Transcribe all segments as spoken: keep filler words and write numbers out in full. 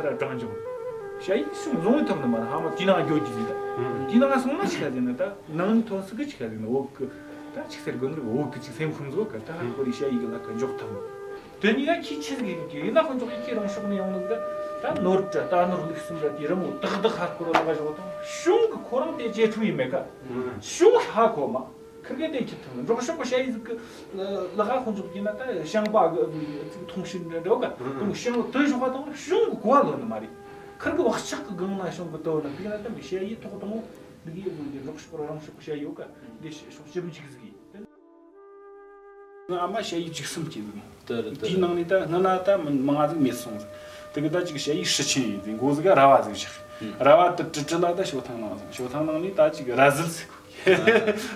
ར་གྲངས་ཀྱང་ཞ་ཡི་ཤུང་བཟུང་ཐུབ་ནི་མ་རེད། ཧ་མ་དེའི་ནང་འགྱོ་རྒྱུ་ཟིག་ད། ཨང་། དེའི་ནང་སོང་ན་ཆི་ག་ཟིག་ན་ད་ནང་ནས་ཐོན་སྲིད་གི་ཆི་ག་ཟིག་ན་བོད་གི་ད་ཆི་ཟེར་དགོས་ནི་རེད། བོད་གི་ཅིག་སེམས་ཁམས་ཟོ་ག་ད་ཧ་གོ་རི་ཞ་ཡི་གི་ལ་ཀ་འཇོག་ཐུབ་ནི། དེ་ནི་ཡ་ཁྱི་ཆི་ཟིག་ཡིན་གི་ཡིན་ན་ཁོ་འཇོག་ཡི་ཁྱི་རང་ཕྱོགས་ནས་ཡོང་ནི་ཟིག་ད། ད་ནོར་བྲ་ད་ནོར་ལུགས་སུ་འདྲ་དེ་རི་མོ་ཏག་ཏག་ཧ་གོ་ར་ལ་ཀ་འཇོག་དང་ཤུང་གི་ཁོ་རང་དེ་ཇེ་ཕྲུག་ཡིན་མེད་ག། ཨང་། ཤུང་ཧ་གོ་མ། ཁིར་གེ་དེ་ཁྱེར་ཐུབ་ནི། འབྲོག་ཕྱོགས་གི་ཞ་ཡི་ཟིག་གི་ལ་ལ་ཧ་ཁོ་འཇོག་གི་ན་ད་ཤིང་པ་གི་ཚིག་ཐུང་ཤིན་འདྲ་འདྲ་ག། ཨང་། དུང་ཤིང་དུ་ཞོག་ག་དང་ཤུང་གི་གོ་བ་ལོན་ནི་མ་རེད། ཁིར་གི་བག་ཆགས་གི་སྒང་ན་ཤུང་གི་དོ་ན་དེ་ན་ད་མི་ཞ་ཡི་ཐོག་དང་འདི་གི་ཡི་འབྲོག་ཕྱོགས་རང་ཕྱོགས་གི་ཞ་ཡི་ཡོད་ག། འདི་ཕྱོགས་ཞིབ་འཇུག་ཟིག་ཡིན། ང་ཨ་མ་ཞ་ཡི་བཅུ་གསུམ་གྱི་ཟིག། དེ་རེད། དེ་དེའི་ནང་ནས་ད་སྔ་ན་ད་མི་མང་ང་ཟིག་མེད་སོང་ཟིག། དེ་གི་ད་ཅིག་ཞ་ཡི་ཧྲི་ཆེན་ཡིན་ཟིག། མགོ་ཟིག་ག་ར་བ་ཟིག་བཞག། ཨང་། ར་བ་དེ་དྲི་དྲི་ལ་ད་ཞོ་ཐང་ནང་ཟིག། ཞོ་ཐང་ནང་ནས་ད་ཅིག་ར་ཟིལ་ཟིག།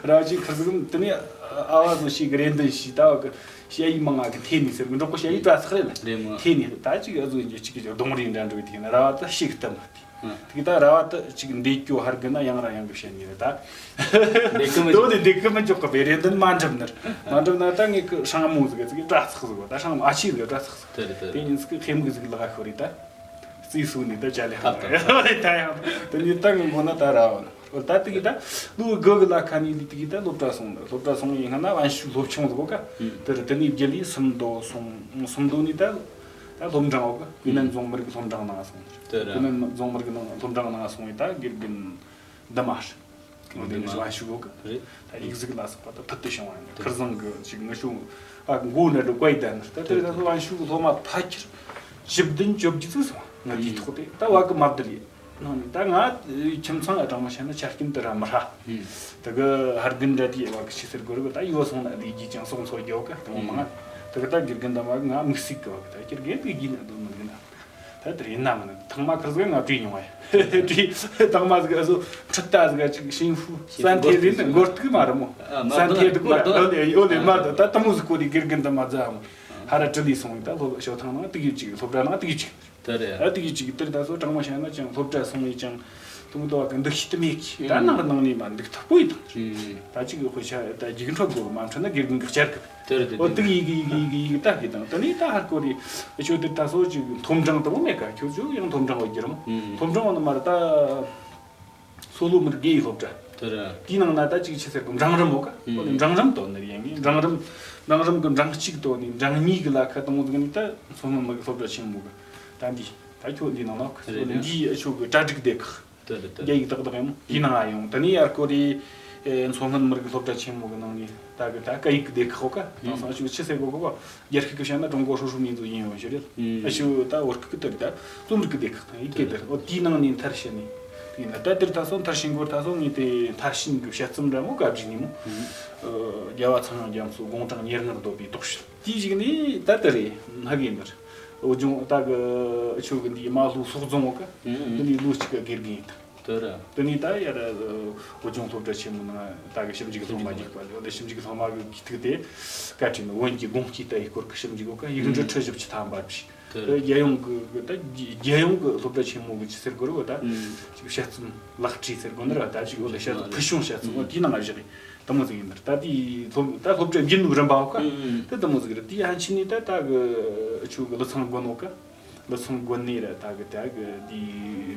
ར་བ་ཅིག་ཁུར་ཟིག་དེ་ནས་ཨ་བ་ཟོ་ཞིག་གི་རེ་འདུན་ཞིག་ད་བ་གི་ཞ་ཡི་མང་ང་གི་ཐེ་ནི་ཟེར་གི། འབྲོག་པོ་ཞ་ཡི་དྲ་ཚག་རེད་ལ། རེད་མོ། ཐེ་ནི་ད་ཅིག་ཨ་ཟོ་འཇོ་ཅིག་གི་གདོང་རིས་འདྲ་འགྲོ་དེ་ན་ར་བ་ད་ཞིག་གཏམ་མ་དེ། ཨང་། དེ་གི་ད་ར་བ་ད་ཅིག་འདེད་རྒྱུ་ཧར་གི་ན་ཡང་ར་ཡང་གི་བཤད་ནི་རེད་ད། འདེད་གི་མི་དོ་འཇུག། དེ་འདེད་གི་མི་འཇོག་གི་བེ་རེ་འདུན་མ་འགྲུབ་ནི་རེད། མ་འགྲུབ་ན་ད་ངེད་གི་སྲང་མོ་ཟིག་གི་ཅིག་དྲ་ཚག་ཟིག་གོ། ད་སྲང་མོ་ཨ་ཆི་ཟིག་གི་དྲ་ཚག་ཟིག། དེ་རེད་དེ་རེད། དེ་ཉིན་ཟིག་གི་ཁེམ་གི་ཟིག་ལ་ག་ཤོར་རེད་ད། རྩིས་སུ་ནི་ད་ཅ་ལེ་ཧ་ད་ཡང་ད་ཡང་དེ་ནི་ད་ངེད་གོ་ན་ད་ར་བ་ན་འོ་ད་དེ་གི་ད་ལུ་གི་གི་ལ་ཁ་ནི་ལི་དེ་གི་ད་སློབ་གྲྭ་སོང་། སློབ་གྲྭ་སོང་ཡིན་ན་ན་བན་ཤུ་སློབ་ཆུང་ཟིག་གོ་ག། ཨང་། དེ་རེད། དེ་ནི་རྒྱ་ལི་སུམ་མདོ་སོང་། སུམ་མདོ་ནི་ད་ད་སློབ་འབྲིང་འོ་ག། ཨང་། ཡུན་ནན་རྫོང་མི་རིགས་སློབ་འབྲིང་ནང་སོང་། དེ་རེད། ཡུན་ནན་རྫོང་མི་རིགས་ནང་སློབ་འབྲིང་ནང་སོང་ཡིན་ད་དགེ་རྒན་འདི་མ་རེད། དགེ་རྒན་འདི་མ་བན་ཤུ་གོ་ག། རེད། ད་ཡིག་གཟུགས་ལ་སོགས་པ་ད་ཕུལ་དུ་བྱུང་བ་ཡིན། དེ་ཁིར་ཟང་གི་ཅིག་ངི་ཤུ་ཨ་མགོ་ན་འགྲོ་བཀའ་ཡི་ད་ནི་ད་དེ་ད་བན་ཤུ་གི་སློབ་མ་ཕལ་ཆེར་བཞི་བདུན་བཅོ་བརྒྱད་ཙམ་སོང་། ང་དེའི་ཐོག་དེ་ད་བ་གི་མ་བསྡུར་ཡིན། ནང་ནས་ད་ང་ཁྱིམ་ཚང་ཨ་དྲང་མོ་བཤད་ན་ཆ་རྐྱེན་དེ་ར་མི་ཧྲ། ཨང་། དེ་གི་ཧར་རྒན་འདྲ་དེ་བ་གི་ཆི་ཟེར་དགོས་རེད། ད་ཡོ་སོང་ན་བསྡད་རྒྱུ་ཅང་སོང་ཚོ་རྒྱོ་ག་དང་མང་། དེ་གི་ད་དགེ་རྒན་དང་བ་གི་ང་དམིགས་བསལ་གི་བ་གི་ད་ཁྱེར་རྒན་དེ་རྒྱུ་ན་དོན་མི་འདུག་ན། ད་དེར་ཡིན་ན་མིན་ན་ཐེངས་མ་ཁིར་ཟིག་ང་བྲིས་མྱོང་བ་ཡིན། བྲིས་ཐེངས་མ་ཟིག་ཨ་ཟོ་ཁྲིད་ད་ཟིག་ཅིག་ཤིང་ཧྥུ་སན་ཐེ་ཟིན་མགོ་གཏུག་མ་རེད་མོ། ཨ་མ་སན་ཐེ་དུ་གོ་མ་རེད། ཨོ་ལེ་ཨོ་ལེ་མ་རེད། ད་དེ་མོ་ཟིག་གོ་དེ་དགེ་རྒན་འདི་མ་ཛ་མོ། ཧ་ར་དྲི་ལི་སོང་ཡིན། ད་སློབ་ཞོ་ཐང་ནང་དུ་གི་ཅིག་སློབ་གྲྭ་ནང་དུ་གི་ཅིག། དེ་རེད། ཨ་དེ་གི་ཅིག་དེར་ད་སོ་དྲང་མོ་བཤད་ན་ཅང་སློབ་གྲྭ་སོང་ཡིན་ཅང་དུ་མོ་དོ་བ་གི་འདུ་ཤེས་དུ་མེད་ཀི། ད་ནང་ནང་ནས་མ་འདུག་ཐུབ་པོ་ཡིན་དང་། ད་ཅིག་དཔེ་ཆ་ད་རྒྱུགས་འཕྲོད་དགོས་མ་འཕྲོད་ན་དགེ་རྒན་གི་བསྐྱར་གི། དེ་རེད་དེ་ཨོ་དེ་དེ་ཡི་གི་ཡི་གི་ཡི་གི་ད་གི་དང་དེ་ནས་ད་ཧར་གོ་རེ་ཨེ་ཆོ་དེ་ད་སོ་ཅིག་མཐོ་འབྲིང་དུ་མེད་ཀ། ཁྱོད་ཚོ་ཡང་མཐོ་འབྲིང་བ་བརྒྱུད་རུང་། ཨང་། མཐོ་འབྲིང་བ་ནི་མ་རེད་ད། སོ་ལོ་མི་དགེ་ཡི་སློབ་གྲྭ། དེ་རེད། དེའི་ནང་ན་ད་ཅིག་ཆི་ཟེར་གོ་འབྲིང་རིམ་མོ་ཀ། ཨང་། ཨོ་ནི་འབྲིང་རིམ་དོ་ནི་ཡང་ངས་འབྲིང་རིམ་འབྲིང་རིམ་གི་འབྲིང་གཅིག་དོ་ནི་འབྲིང་གཉིས་གི་ལ་ཁ་དང་བོ་ཟིག་ནི་ད་མཚོ་སྔོན་མི་དགེ་སློབ་གྲྭ་ཆེན་མོ་གི་ད་འདི་ད་ཁྱོད་འདི་ནང་ན་ཀ། རེད་ཨོ་ནི་རེད། འདི་ཨེ་ཆོ་གི་གྲ་སྒྲིག་དེ་ཁག། དེ་རེད་དེ་རྒྱ་རེད། ཡིག་ཏག་ཏག་ཡིན་མོ། དེའི་ནང་ང་ཡོང་། དེ་ནས་ཡར་སྐོར་རེ་ཨེ་མཚོ་སྔོན་མི་རིགས་སློབ་གྲྭ་ཆེན་མོ་གི་ནང་ནས་ད་གི་ད་སྐད་ཡིག་གི་སྡེ་ཁག་གོ་ཀ། དེང་སང་ཨ་ཆུ་ཆི་ཟེར་གོ་གོ་གོ། རྒྱ་སྐད་གི་བཤད་ན་ཀྲུང་གོ་ཧྲུའུ་ཧྲུའུ་མིང་ཙུའུ་ཡིན་ཡོད་ཞུ་རེད། ཨ་ཆུ་ད་བོད་སྐད་གི་དེ་རེད། ད་རྩོམ་རིག་གི་སྡེ་ཁག་དང་ཡི་གེ་དེ་རེད། འོ་དེའི་ནང་ནས་མཐར་ཕྱིན་ནས་དེ་ཡིན་ན་ད་དེར་ད་སོ་མཐར་ཕྱིན་གོ་ད་སོ་ངས་དེ་མཐར་ཕྱིན་གི་དཔྱད་རྩོམ་འདྲ་མོ་བཀའ་བརྒྱུད་ནས་མོ། ཨ་རྒྱལ་བ་ཚངས་དབྱངས་རྒྱ་མཚོ་དགུང་གྲངས་ཉེར་ལྔར་འདོད་པའི་དོགས་ཞུ། དེའི་གཞུག་ནས་ད་དེ་རེད། ཧ་གི་ཡིན་ནར། བོད་ལྗོངས་ད་གི་ཆོས་གི་འདིའི་མ་ལུག་སོག་རྫོང་བོ་ཀ། ཨང་། འདི་ནས་ལོ་གཅིག་གི་དགེ་རྒན་ཡིན་ད། དེ་ར། དེ་ནས་ད་ཡར་བོད་ལྗོངས་སློབ་གྲྭ་ཆེན་མོ་ནང་ད་གི་ཞིབ་འཇུག་སློབ་མ་བརྒྱུད་པ་ལས། འོ་ད་ཞིབ་འཇུག་སློབ་མ་གི་གི་ཐུག་དེ་བཀའ་དྲིན་བོན་གྱི་དགོངས་ཀྱི་ད་ཡི་སྐོར་གི་ཞིབ་འཇུག་གོ་ཀ། ཡིག་འབྲུ་ཁྲི་བཞི་བཅུ་ཐམ་པ་བྲིས། དེ་ར། རྒྱལ་ཡོངས་གི་ད་རྒྱལ་ཡོངས་གི་སློབ་གྲྭ་ཆེན་མོ་གི་ཅི་ཟེར་དགོས་རེད་བ། ད་ཅིག་དཔྱད་རྩོམ་ལག་བྲིས་ཟེར་དགོས་ནི་ར། ད་ཅིག་འོ་ད་དཔྱད་རྩོམ་ཕུལ་བྱུང་དཔྱད་རྩོམ་འོ་དེའི་ནང་བཞག་གི། དེ་མོ་ཟིག་ཡིན་ནར། ད་དེའི་སློབ་ད་སློབ་གྲྭའི་རྒྱུན་ནོར་རིམ་པའོ་ཀ། ཨང་ཨང་། དེ་དེ་མོ་ཟིག་རེད། དེའི་ཡན་ཆད་ནས་ད་ད་གི་ཆོས་གི་ལི་ཚང་དགོན་ནོ་ཀ། ལི་ཚང་དགོན་ནས་ར་ད་གི་ད་གི་དེའི་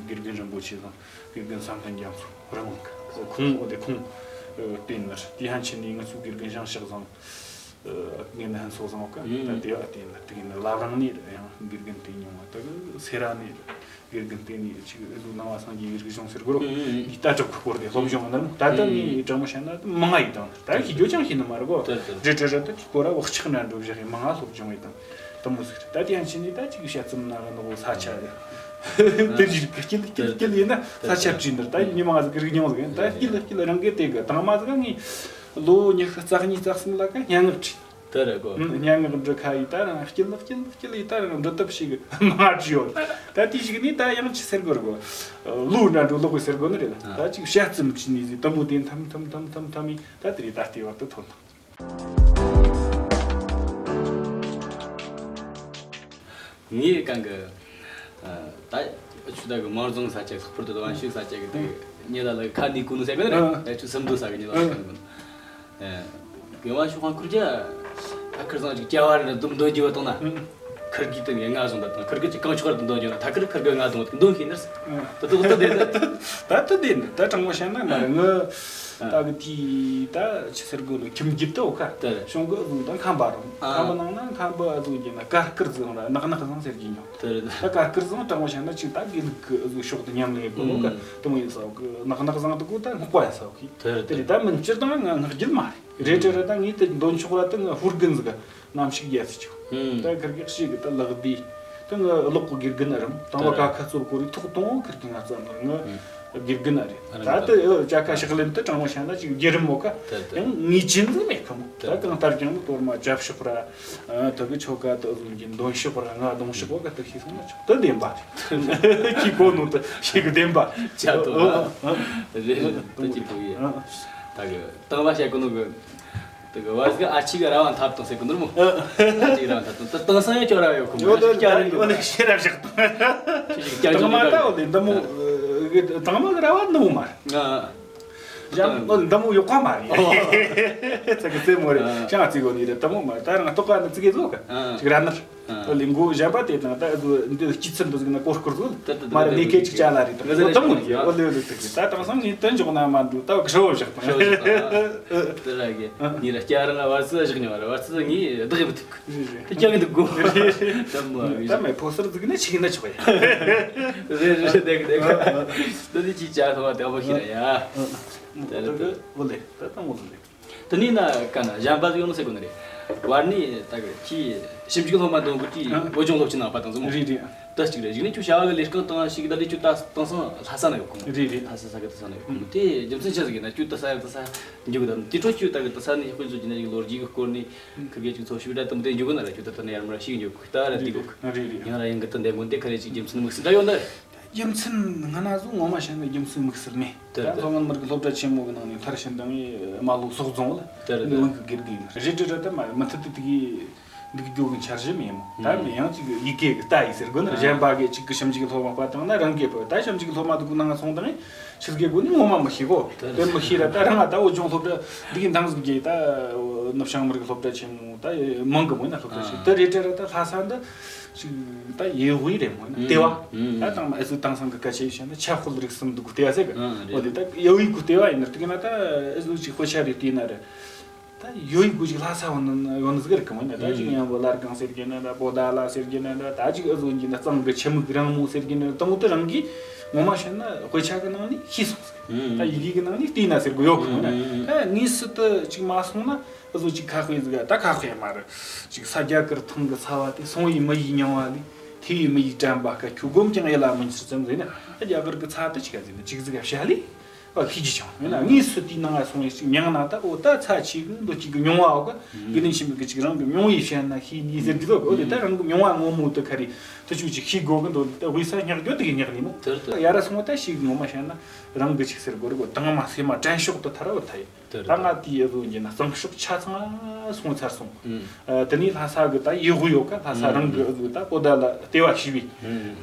དགེ་རྒན་རིན་པོ་ཆེ་དང་དགེ་རྒན་བསམ་གཏན་རྒྱ་མཚོ་རི་མོ་ཀ། ཁོང་འོ་དེ་ཁོང་བསྟེན་ནར། དེའི་ཡན་ཆད་ནས་ང་ཚོའི་དགེ་རྒན་ཞང་ཞག་བཟང་ངས་ནི་ཧན་སོ་བཟང་ཀ། ད་དེ་བ་བསྟེན་ནར། དེ་གི་ནི་བླ་བྲང་ནས་ར་ཡང་དགེ་རྒན་བསྟེན་མྱོང་བ། ད་གི་སེ་ར་ནས་ར། དགེ་རྒན་བསྟེན་ནས་ཅིག་ཨེ་ཟུག་ནང་བ་སངས་རྒྱས་ཀྱི་རིག་གཞུང་ཟེར་དགོས་རོ། ཨང་ཨང་ཨང་། འདི་ལྟ་གྲུབ་ཀྱི་སྐོར་དེ་སློབ་སྦྱོང་གནང་། ད་ལྟ་ངས་དྲང་མོ་བཤད་ན་མང་ང་ཡིན་དང་། ད་ཤེས་རྒྱུ་ཅང་ཤེས་ནི་མ་རེད་གོ། དེ་དེ། འདྲི་འདྲི་རེད། ད་ཁྱི་སྐོར་ར་བག་ཆགས་ནས་འགྲོ་བཞག་ཡིན། མང་ང་སློབ་སྦྱོང་ཡིན་དང་། དེ་མོ་ཟིག་རེད། ད་དེ་ཡན་ཆད་ནས་ད་ཅིག་དཔྱད་རྩོམ་ན་གི་ནོ་ས་ཆ་རེད། དེ་རིགས་ཀྱི་དཀྱིལ་དཀྱིལ་དཀྱིལ་ཡིན་ན་ས་ཆ་བྲིས་འདིར་ད་མི་མང་ང་ཟིག་རིག་མྱོང་ཟིག་ཡིན། ད་དཀྱིལ་དཀྱིལ་རང་གི་དེ་གི་དང་མ་ཟིག་ངས་ལོ་ཉི་ཤུ་རྩ་གཉིས་རྩ་གསུམ་ལ་ཀ་སྙན་ངག་བྲིས། དེ་རེད་གོ། སྙན་ངག་འབྲི་ཁ་ཡི་ད་རང་སྐྱིད་ལ་སྐྱིད་ལ་སྐྱིད་ལ་ཡི་ད་རང་འབྲི་ཐབས་ཤིག་མ་བྲིས་ཡོད། ད་དེའི་གཞུག་ནས་ད་ཡང་ཅི་ཟེར་དགོས་རེད་གོ། ལོ་འདྲ་འགྲོ་ལོག་གི་ཟེར་དགོས་ནི་རེད། ད་ཅིག་དཔྱད་རྩོམ་བྲིས་ནས་ཟིག་དེ་མོ་དེ་འཐམ་འཐམ་འཐམ་འཐམ་འཐམ་ཡི་ད་དེ་རེད། ད་ལྟའི་བར་དུ་ཐོན་ཐལ། ངའི་གང་གི་ཨ་ད་ཆུ་ད་གི་མང་རྫོང་ས་ཆ་ལྷག་པར་དུ་ཝན་ཤུ་ས་ཆ་གི་དེ་ཉེ་ལ་ལ་ཁ་ནི་ཀུ་ནུ་ཟེར་གི་རེད། ཨ་ད་ཆུ་སུམ་མདོ་ས་གི་ཉེ་ལ་ལ་ཁ་ནི་ཀུ་ནུ། ཨེ། གི་ཝན་ཤུ་ཧང་ཁུར་ཇ། ཨ་ཁར་སང་ཅིག་ཅ་བ་རེ་དུམ་འདོན་རྒྱུ་བ་དང་ན། ཨང་། ཁིར་གིས་དེ་ངས་ང་བཟུང་ད་དང་ཁིར་གིས་ཅིག་གང་ཆོག་ར་འདོན་རྒྱུ་ན། ད་ཁིར་ཁིར་གིས་ང་བཟུང་འདོན་ཤེས་ནར། ད་དུ་ད་དེ་ད། ད་དུ་དེ་ད་དྲང་མོ་བཤད་ན་མ་རེད། ངི་ད་གི་དེ་ད་ཆི་ཟེར་དགོས་ནོ། ཁྱིམ་རྒྱུད་དུ་འོ་ཁ་དེ་རེད། གཞུང་གི་བཟུང་ད་ཁམས་པ་རུང་། ཨ། ཁམས་པ་ནང་ན་ཁམས་པ་བཟུང་རྒྱུ་ན་ཀ་ཁིར་བཟུང་ར་ནག་ནག་བཟུང་ཟེར་གྱི་ཉོ། དེ་རེད། ད་ཀ་ཁིར་བཟུང་དྲང་མོ་བཤད་ན་ཅིག་ད་དགེ་ལུགས་གི་བཟུང་ཕྱོགས་དུ་ཉམས་ལེན་གོ་ནོ་ཀ་དེ་མོ་ཡིན་ས་གི། ནག་ནག་བཟུང་དུ་གོ་ད་སྔགས་པ་ཡིན་ས་གི། དེ་རེད། དེ་རེད། ད་མིན་སྤྱིར་བཏང་ང་སྔགས་རྒྱུད་མ་རེད། རེད་དྲ་ར་ད་ངས་དེ་འདོན་ཆོག་ར་ད་ང་ཧུར་གིན་ཟིག་ནམ་ཞིག་རྒྱལ་སྲིད་ཆོག། ད་ཁིར་གེ་ཞིག་གི་ད་ལག་བདེ་ད་ང་ལོག་གི་དགེ་རྒན་རམ་དང་བ་ཀ་ཁ་ཚོར་གོ་རི་ཐོག་གཏོང་ཁིར་གི་ང་ཙམ་ལ་ང་དགེ་རྒན་ཨ་རེད། ད་དེ་ཨ་ཅ་ཁ་ཕྱག་ལེན་དུ་དྲང་མོ་བཤད་ན་ཅིག་བརྒྱུད་རིམ་མོ་ཀ་ཡང་ངེས་ཅན་ཟིག་མེད་ཁ་མོ། ད་གང་ལྟར་ཀྱང་ནི་གཏོར་མ་བཅའ་ཕྱོགས་ར་ད་གི་ཆོ་ག་དུ་བཟུང་གི་འདོན་ཕྱོགས་ར་ང་གཏོང་ཕྱོགས་གོ་ཀ་དུ་ཤེས་སོང་ན་ཆོག། དེ་བདེན་པ་རེད། ཁྱི་གོ་ནོ་དུ་ཤེས་གི་བདེན་པ། ཅ་དོ་ཨ་ཨ་རེད་རེད། ད་ཅི་པོ་ཡེ། ད་གི་དང་བ་བཤད་གོ་ནོ་གི། དེ་གི་བར་གི་ཨ་ཆི་གི་ར་བ་འཐབ་དང་ཟེར་གི་ནོར་མོ། ཨ་ཆི་གི་ར་བ་འཐབ་དང་དེ་དེང་སང་ཡང་ཁྱོད་ར་ཡོད་གོ་མོ། ཡོད་དེ་ཀྱ་རིང་གི་ཨོ་ནི་ཤེས་རབ་བཞག་དང་། ཁྱོད་ཀྱི་ཀྱ་དང་མ་ད་ཨོ་ནི་འདི་མོ་དང་མ་གི་ར་བ་ནུ་མ་རེད། ཨ་ཡང་ཨོ་འདི་མོ་ཡོད་ག་མ་རེད། ཚ་གི་ཙེ་མོ་རེད། ཨ་ཤང་ཙི་གོ་ནི་རེད། དང་མོ་མ་ད་རང་ཏོག་ག་ནི་ཙི་གེ་ཟོ་ག་ཨ་ཅིག་ར་ནར། ཨ་ལི་མགོ་གཞན་པ་དེ་དང་ད་འདི་སྐྱིད་ཚལ་འདི་ཟིག་ན་གོར་སྐོར་ཟོ། ད་ད་ད་མ་རེད། ད་ནི་ཁེ་ཅིག་ཅ་ལ་རེད། ད་ད་ད་དང་མོ་རེད། ཨོ་ལེ་ཨོ་ལེ་ད་གི་ད་དང་སང་ངས་དོན་འཇོག་ན་མ་འདུག་ད་གི་ཧྲོ་བཞག་དང་ཧྲོ་བཞག་དང་། དེ་ར་གི་ནི་ར་སྐྱ་རང་བར་སི་བཞག་ཉོ་ར་བར་སི་ངས་བདག་མི་ཐུབ། དེ་ཀྱང་འདུག་གོ། དམ་མོ་ཨ་གི་ད་མེ་ཕོ་སར་འདུག་ན་ཆིག་ན་ཆོག་ཡ། རེད་རེད། དེ་གི་དེ་གི་ད་དེ་ཅི་ཅ་ཐོ་བ་དེ་བ་ཤི་ར་ཡ། དེ་རེད། དེ་ཨོ་ལེ་ད་དང་ཨོ་ལེ། དེ་ནས་ན་ཀ་ན་གཞན་པ་ཡོང་ཟེར་གོ་ནི་རེད། བར་ནས་ད་གི་ཁྱི་ཞིབ་འཇུག་སློབ་མ་འདོན་གི་དེ་ཨ་བོད་ལྗོངས་སློབ་ཆེན་ནང་པ་དང་ཟུང་། རེད་རེད། ད་གཅིག་རེད། གཞུག་ནས་ཁྱོད་བྱ་བ་གི་ལས་རྐང་དང་ཞིག་ད་ལས་ཁྱོད་ད་དེང་སང་ལྷ་ས་ན་ཡོད་གོ་མོ། རེད་རེད། ལྷ་ས་ས་གི་ད་ས་ན་ཡོད་གོ་མོ། དེ་རྒྱུ་མཚན་ཆི་ཟིག་ཡིན་ན་ཁྱོད་ད་ས་ཡོད་ད་ས་འཇུག་དམ་དེ་འཕྲོ་ཁྱོད་ད་གི་ད་ས་ནས་དཔེ་བཟོ་རྒྱུ་ན་ཞིག་ལོ་རྒྱུས་གི་སྐོར་ནས་ཁི་གེ་ཅིག་འཚོ་བྱེད་ད་དམ་དེ་འཇུག་གི་ན་ར་ཁྱོད་ད་ད་ནས་ཡར་མར་ཞིག་འཇུག་གི་ད་ར་དེ་གོ་གི། རེད་རེད། ཡང་ར་ཡང་གི་ད་འདེམས་གོ་འདི་ཁ་རེ་ཅིག་རྒྱུ་མཚན་དམིགས་བསལ་འདྲ་ཡོད་ན། རྒྱུ་མཚན་སྔ་ན་ཟོ་ངོ་མ་བཤད་ན་རྒྱུ་མཚན་དམིགས་བསལ་མེད། དེ་ད་རེད། མཚོ་སྔོན་མི་རིགས་སློབ་གྲྭ་ཆེན་མོ་གི་ནང་ནས་མཐར་ཕྱིན་དང་ངས་མ་ལོ་སོག་རྫོང་ལ་དེ་རེད། ངོས་གི་དགེ་རྒན་ཡིན། རེད་དྲ་ར་ད་མ་མུ་མཐུད་དུ་དེ་གི་འདུག་རྒྱུ་གི་འཆར་གཞི་མེད་མོ། ད་ཨང་མེད། ཡང་ཅིག་ཡི་གེ་གི་ལྟ་ཡི་ཟེར་དགོས་ན། ཨང་གཞན་པ་གི་ཅིག་གི་ཞིབ་འཇུག་སློབ་མ་པ་དང་ན་རང་གི་པ་ད་ཞིབ་འཇུག་སློབ་མ་དུ་གུ་ནང་སོང་དང་ཆི་གེ་དགོས་ནི་ངོ་མ་མི་ཤེས་གོ། དེ་མི་ཤེས་ར་ད་རང་ང་ད་བོད་ལྗོངས་སློབ་གྲྭ་འདི་གི་འདང་ཟིག་རྒྱས་ད་ནུབ་བྱང་མི་རིགས་སློབ་གྲྭ་ཆེན་མོ་ད་མང་གི་མོ་ཡིན་ན་སློབ་གྲྭ་ཆེན་ཨང་དེ་རེད་དྲ་ར་ད་ལྷ་ས་འདི་ཅིག་ད་ཡེ་ཧུའི་རེད་མོ་ཡིན་ན་ཨང་ལྟེ་བ། ཨང་ད་དང་མ་ཨེ་ཟུ་དེང་སང་གི་སྐད་ཆ་ཡིན་ན་ཆ་ཧོལ་རིགས་གསུམ་འདུག་གི་ལྟེ་བ་ཟེར་གི། ཨང་རེད། འོ་དེ་ད་ཡེ་ཧུའི་གི་ལྟེ་བ་ཡིན་ན་དེ་གི་ན་ད་ཨེ་ཟུ་ཅིག་དཔེ་ཆ་རེ་བལྟས་ན་རེད། ད་ཡོད་ཡི་གུ་ཅིག་ལྷ་ས་བ་ན་ཡོད་ནི་ཟིག་རིག་གི་མོ་ཡིན་ན། ད་ཅིག་ཡང་བོ་ལར་གང་ཟེར་གྱི་ན་ད་པོ་ད་ལ་ཟེར་གྱི་ན་ད་ད་ཅིག་ཨ་ཟོ་གྱི་ན་གཙང་གི་ཆུ་མིག་རིང་མོ་ཟེར་གྱི་ན་དང་པོ་དེ་རང་གིས་ངོ་མ་བཤད་ན་དཔེ་ཆ་གི་ནང་ནས་ཤེས་སོང་ཟིག། ད་ཡི་གེ་གི་ནང་ནས་བལྟས་ན་ཟེར་གི་ཡོད་གི་མོ་ཡིན་ན། ད་དངོས་སུ་དུ་ཅིག་མ་སོང་ན་ཨ་ཟོ་ཅིག་ཁ་དཔེ་ཟིག་ད་ཁ་དཔེ་མ་རེད། ཅིག་ས་རྒྱ་གར་ཐང་གི་ཚ་བ་དེ་སོང་ཡི་མི་ཡི་མྱང་བ་ལས་ཐེ་ཡི་མི་ཡི་དྲན་པ་ཁ་ཁྱོད་སྒོམ་ཀྱང་ཡིད་ལ་མི་འཆར་ཙམ་ཟེར་ན། ཨ་རྒྱ་གར་གི་ཚ་དེ་ཅིག་ག་ཟེར་ན་ཅིག་ཟིག་བཤད་ལས། བ་ཤེས་ཀྱི་ཆང་ཡིན་ན། དངོས་སུ་དེའི་ནང་ང་སོང་ཡི་ཅིག་མྱང་ན་ད་འོ་ད་ཚ་ཆེ་གི་འདོད་ཀྱི་གི་མྱོང་བ་འོ་ག་དགེ་འདུན་ཆེན་པོ་གི་ཅིག་རང་གི་མྱོང་བའི་ཞེན་ན་ཤེས་ནི་ཟེར་གི་འདུག་གི། འོ་དེ་ད་རང་གི་མྱོང་བ་ངོ་མ་དེ་ཁ་རི་དེ་ཆུ་ཅིག་ཤེས་དགོས་གི་འདུག། ད་དབུས་ས་སྙེག་རྒྱུ་དེ་གི་སྙེག་ནི་མོ། དེར་དེ་ཡ་ར་སོང་བ་ད་ཤེས་གི། ངོ་མ་བཤད་ན་རང་གི་ཅིག་ཟེར་དགོས་རེད་གོ། དང་མ་སེམས་མ་དྲན་ཕྱོགས་དེ་ཐར་བ་ཐལ་ཡི། དེར་ད་ང་དེའི་ཨ་ཟོ་ཡིན་ན་གཙང་ཕྱོགས་ཆ་ཚང་སོང་ཚར་སོང་། ཨ་དེ་ནས་ལྷ་ས་གི་ད་ཡེ་ཧུ་ཡོད་ཀ། ལྷ་ས་རང་གི་ཨ་ཟོ་ད་པོ་ད་ལ་ལྟེ་བ་ཞིག་བས།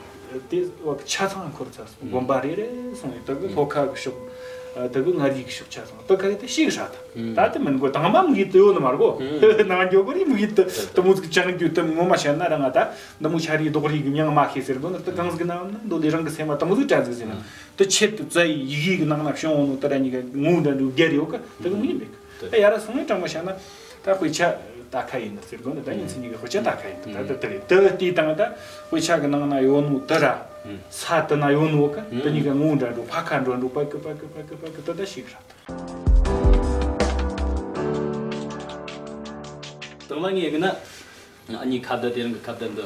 དེ་བ་ཆ་ཚང་འཁོར་ཚར་སོང་། དགོན་པ་རེ་རེ་སོང་ཡོད། ད་གི་ལྷོ་ཁ་གི་ཕྱོགས། ད་གི་མངའ་རིས་གི་ཕྱོགས་ཆ་ཚང་ད་ག་རེ་ད་ཤེས་གི་ཧྲ་ད། ད་དེ་མིན་གོ། དང་མ་མིག་ཡིད་དུ་ཡོད་ནི་མ་རེད་གོ། ནང་འགྱོ་གོ་རེ་མིག་ཡིད་དུ་དེ་མོ་ཟིག་ཅང་རྒྱུ་དེ་ངོ་མ་བཤད་ན་ར་ང་ད་འདི་མོ་ཆ་རེ་རྡོག་རེ་གི་མྱང་མ་ཤེས་ཟེར་གོ་ན། ད་གང་ཟིག་ན་འདོད་ལས་རང་གི་སེམས་མ་དེ་མོ་ཟིག་དྲན་ཟིག་ཟེར་ན། དེ་ཆེད་དུ་བཙལ་ཡི་ཡི་གེ་གི་ནང་ན་བྱུང་བ་ནོ་དེ་ར་གཉིས་ཀ་ངོ་བོ་འདྲ་འདྲ་བརྒྱད་ཡོད་ཀ། དེ་གི་མི་ཡིན་པས། ད་ཡ་ར་སོང་ངས་དྲང་མོ་བཤད་ན་ད་དཔེ་ཆ་ད་ཁ་ཡིན་ཟེར་དགོས་ན། ད་ཉིན་མཚན་གཉིས་ཀྱི་དཔེ་ཆ་ད་ཁ་ཡིན། ད་ད་དེ་རེད། དེ་དེའི་སྟེང་ད་དཔེ་ཆ་གི་ནང་ན་ཡོད་ནོ་དེ་ར་ས་དེ་ན་ཡོད་ནོ་ཀ། དེ་གཉིས་ཀ་ངོ་བོ་འདྲ་འདྲ་ཕ་ཁ་འགྲོ་འགྲོ་པ་ཀི་པ་ཀི་པ་ཀི་པ་ཀི་ད་ད་ཤེས་ར། དང་མ་ངས་གི་ན། ཨ་ནི་ཁ་བརྡ་དེ་རིང་གི་ཁ་བརྡ་འདི།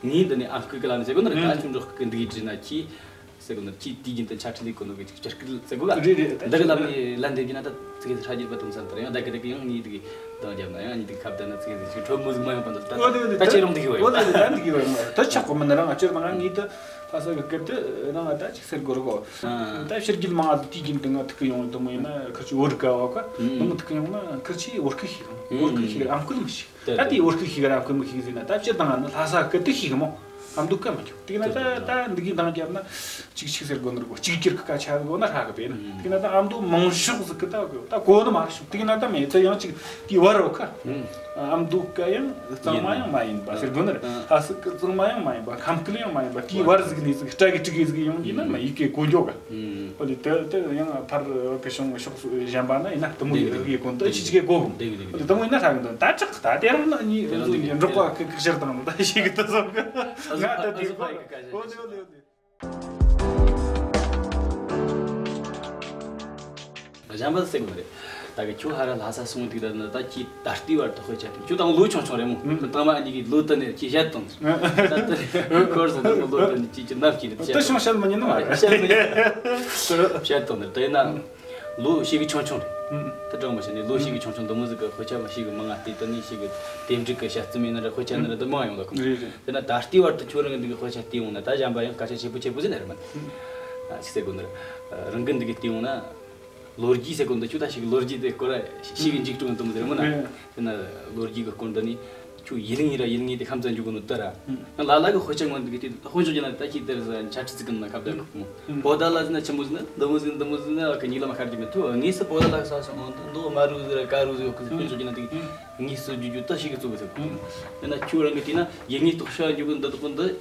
ངས་འདི་ནས་ཨམ་སྐུལ་གི་ལམ་ཟེར་གོ་ནི་རེད། ད་ཁྱོད་འགྲོ་སྐུལ་འདི་གི་བྲིས་ན་ཁྱི་ཟེར་གོ་ནི་རེད། ཁྱི་དུས་རྒྱུན་དུ་ཆ་ཁྲི་ལས་གོ་ནོ་གི་ཅིག་སྤྱིར་སྐུལ་ཟེར་གོ་ག། རེད་རེད། ད་འདི་གི་ལམ་ནས་ལན་འདེབས་རྒྱུ་ན་ད་ཙི་གེ་ཧྲ་རྒྱུ་པ་དུང་ས་འདི་རེད། ཡང་ད་གི་དེ་གི་ཡང་ངས་འདི་གི་འདང་རྒྱབ་ན་ཡང་ཨ་ནི་འདི་གི་ཁ་བརྡ་ན་ཙི་གེ་ཟིག་ཁྲོ་མོ་ཟིག་མ་ཡོང་པ་འདི་ད། ད་ཁྱེད་རང་འདི་གི་བ་ཡོད། ད་འདི་གི་བ་ཡོད། ད་ཆག་གོ་མིན་རང་ཨ་ཅེར་མ་ང་ངས་ད་ཕ་ས་གི་སྐད་དུ་རང་ཨ་ད་ཅིག་ཟེར་དགོས་རེད་གོ། ད་ཕྱི་རྒྱལ་མང་ང་དུས་རྒྱུན་དུ་ང་ཐུག་གི་ཡོང་དུ་མོ་ཡིན་ན་ཁི་ཆི་བོད་ག་བ་ག་ནི་མོ་ཐུག་གི་ཡོང་ན་ཁི་ཆི་བོད་སྐད་ཤེས་གི་མོ། བོད་སྐད་ཤེས་གི་ཨམ་སྐུལ་མི་ཤེས། ད་དེ་བོད་སྐད་ཤེས་གི་ཨམ་སྐུལ་མི་ཤེས་ཟེར་ན་ད་སྤྱིར་བཏང་ང་ནི་ལྷ་ས་སྐད་དུ་ཤེས་གི་མོ། ཨམ་སྡུག་ག་མི་ཁྱོད་དེ་ན་ད་ད་འདི་གི་འདང་རྒྱབ་ན་ཅིག་ཅིག་ཟེར་དགོས་ནི་རེད་གོ། ཅིག་ཁྱེར་གི་སྐད་ཆ་དགོས་ན་ཧྲ་གི་པས་ན། དེ་ན་ད་ཨམ་སྡུག་མང་ཤོག་ཟིག་གི་ད་གོ་ད་གོ་ནི་མ་ཤོག། དེ་ན་ད་མེད་ད་ཡང་ཅིག་དེ་བར་རོ་ཁ། ཨ་མདོ་སྐད་ཡང་གཙང་མ་ཡང་མ་ཡིན་པ་ཟེར་དགོས་ནི་རེད། ཨ། ལྷ་ས་སྐད་གཙང་མ་ཡང་མ་ཡིན་པ། ཁམས་སྐད་ཡང་མ་ཡིན་པ། དེའི་བར་ཟིག་ནས་ཟིག་སྐྲ་གི་དྲུག་གི་ཟིག་ཡོང་གི་ན་མ་ཡི་གེ་གོ་འགྱོ་ག་ཨ་ལེ། དེ་དེ་ཡང་ཕར་བོད་གཞུང་ཕྱོགས་སུ་གཞན་པ་ན་ཡིན་ན་དེ་མོ་ཡི་གེ་གོ་འདི་ཅི་ཅི་གེ་གོ་གི་མོ། ཨ་ལེ། དེ་མོ་ཡིན་ན་ཧྲ་གི་འདུག་ད་དྲག་ད་དེ་རང་ན་ནི་འགྲོགས་པ་གི་གི་ཕྱིར་དང་ད་ཤེས་གི་ད་སོང་གི། ང་ད་དེ་ཧོ་ཨོ་ལེ་ཨོ་ལེ་ཨོ་ལེ། གཞན་པ་ཟེར་གི་མ་རེད། ད་གི་ཁྱོད་ཧ་ར་ལྷ་ས་སོང་དུས་ད་ནི་ད་ཁྱི་ད་ལྟའི་བར་དུ་དཔེ་ཆ་དེ་ཁྱོད་དང་ལོ་ཆུང་ཆུང་རེད་མོ། ཨ། ད་མ་གཉིས་ཀྱི་ལོ་དུ་ནས་ཁྱི་བཤད་དང་། ད་ལྟ་སྐོར་སོང་ད་ལོ་དུ་ནས་ཁྱི་ཁྱི་ནམ་ཁྱི་རེད་ད་བཤད་ཤོང་བཤད་མི་ཉན་ནི་མ་རེད། བཤད་མི་ཉན། བཤད་དང་ནི་དེ་ན་ལོ་ཞིག་གི་ཆུང་ཆུང་རེད། ཨ། ད་དྲང་མོ་བཤད་ནས་ལོ་ཞིག་གི་ཆུང་ཆུང་འདི་མོ་ཟིག་གི་དཔེ་ཆ་མ་ཞིག་གི་མང་ང་བལྟས་ད་ནི་ཞིག་གི་དེབ་འབྲི་གི་དཔྱད་རྩོམ་ཡིན་ན་ར་དཔེ་ཆ་ཡིན་ན་ར་འདི་མང་ཡོང་ལ་ཁོ། རེད་རེད། དེ་ན་ད་ལྟའི་བར་དུ་ཁྱོད་རང་གི་འདི་གི་དཔེ་ཆ་བལྟས་ཡོང་ན་ད་གཞན་པ་ཡང་སྐད་ཆ་ཆེ་པོ་ཆེ་པོ་ཟིག་ན་རེད་མ། ཨ་ཅི་ཟེར་དགོས་ན་ར། རང་གི་འདི་གི་བལྟས་ཡོང་ན། ལོ་རྒྱུས་ཟེར་གོ་འདི་ཆུ་ད་ཞིག་ལོ་རྒྱུས་དེ་སྐོར་ཞིག་གི་འཇིག་གྲོང་དུ་མི་ཟེར་མོ་ན། དེ་ན་ལོ་རྒྱུས་གི་སྐོར་འདི་ནི་ཆུ་ཡིན་ཡིན་ར་ཡིན་ངེས་དེ་ཁམས་ཚན་འཇུག་གོ་ནོ་ད་ར། ང་ལ་ལ་གི་དཔེ་ཆ་ངོ་འདི་གི་དེ་དཔེ་འཇོག་རྒྱུ་ན་ད་ཁྱི་དེར་ས་ཆ་ཁྲི་ཚིག་གི་ན་ཁ་བརྡ་གོ་མོ། བོ་ད་ལ་ཟིན་ན་ཆི་མོ་ཟིན་ན་འདི་མོ་ཟིན་འདི་མོ་ཟིན་ན་གི་ཉིག་ལ་མ་ཁར་གྱི་མི་ཐུ་ངེས་སུ་བོ་ད་ལ་ས་སོང་འདི་མ་རུ་ཟི་ར་ཀ་རུ་ཟི་ཡོ་གི་དཔེ་འཇོག་རྒྱུ་ན་དེ་ངེས་སུ་ཇུ་ཇུ་ད་ཞིག་གི་ཚུགས་གི་ཟེར་གོ། དེ་ན་ཆུ་རང་གི་དེ་ན་ཡིན་ངེས་དོག་ཤ་འཇུག་གི་འདི་དག་འདི།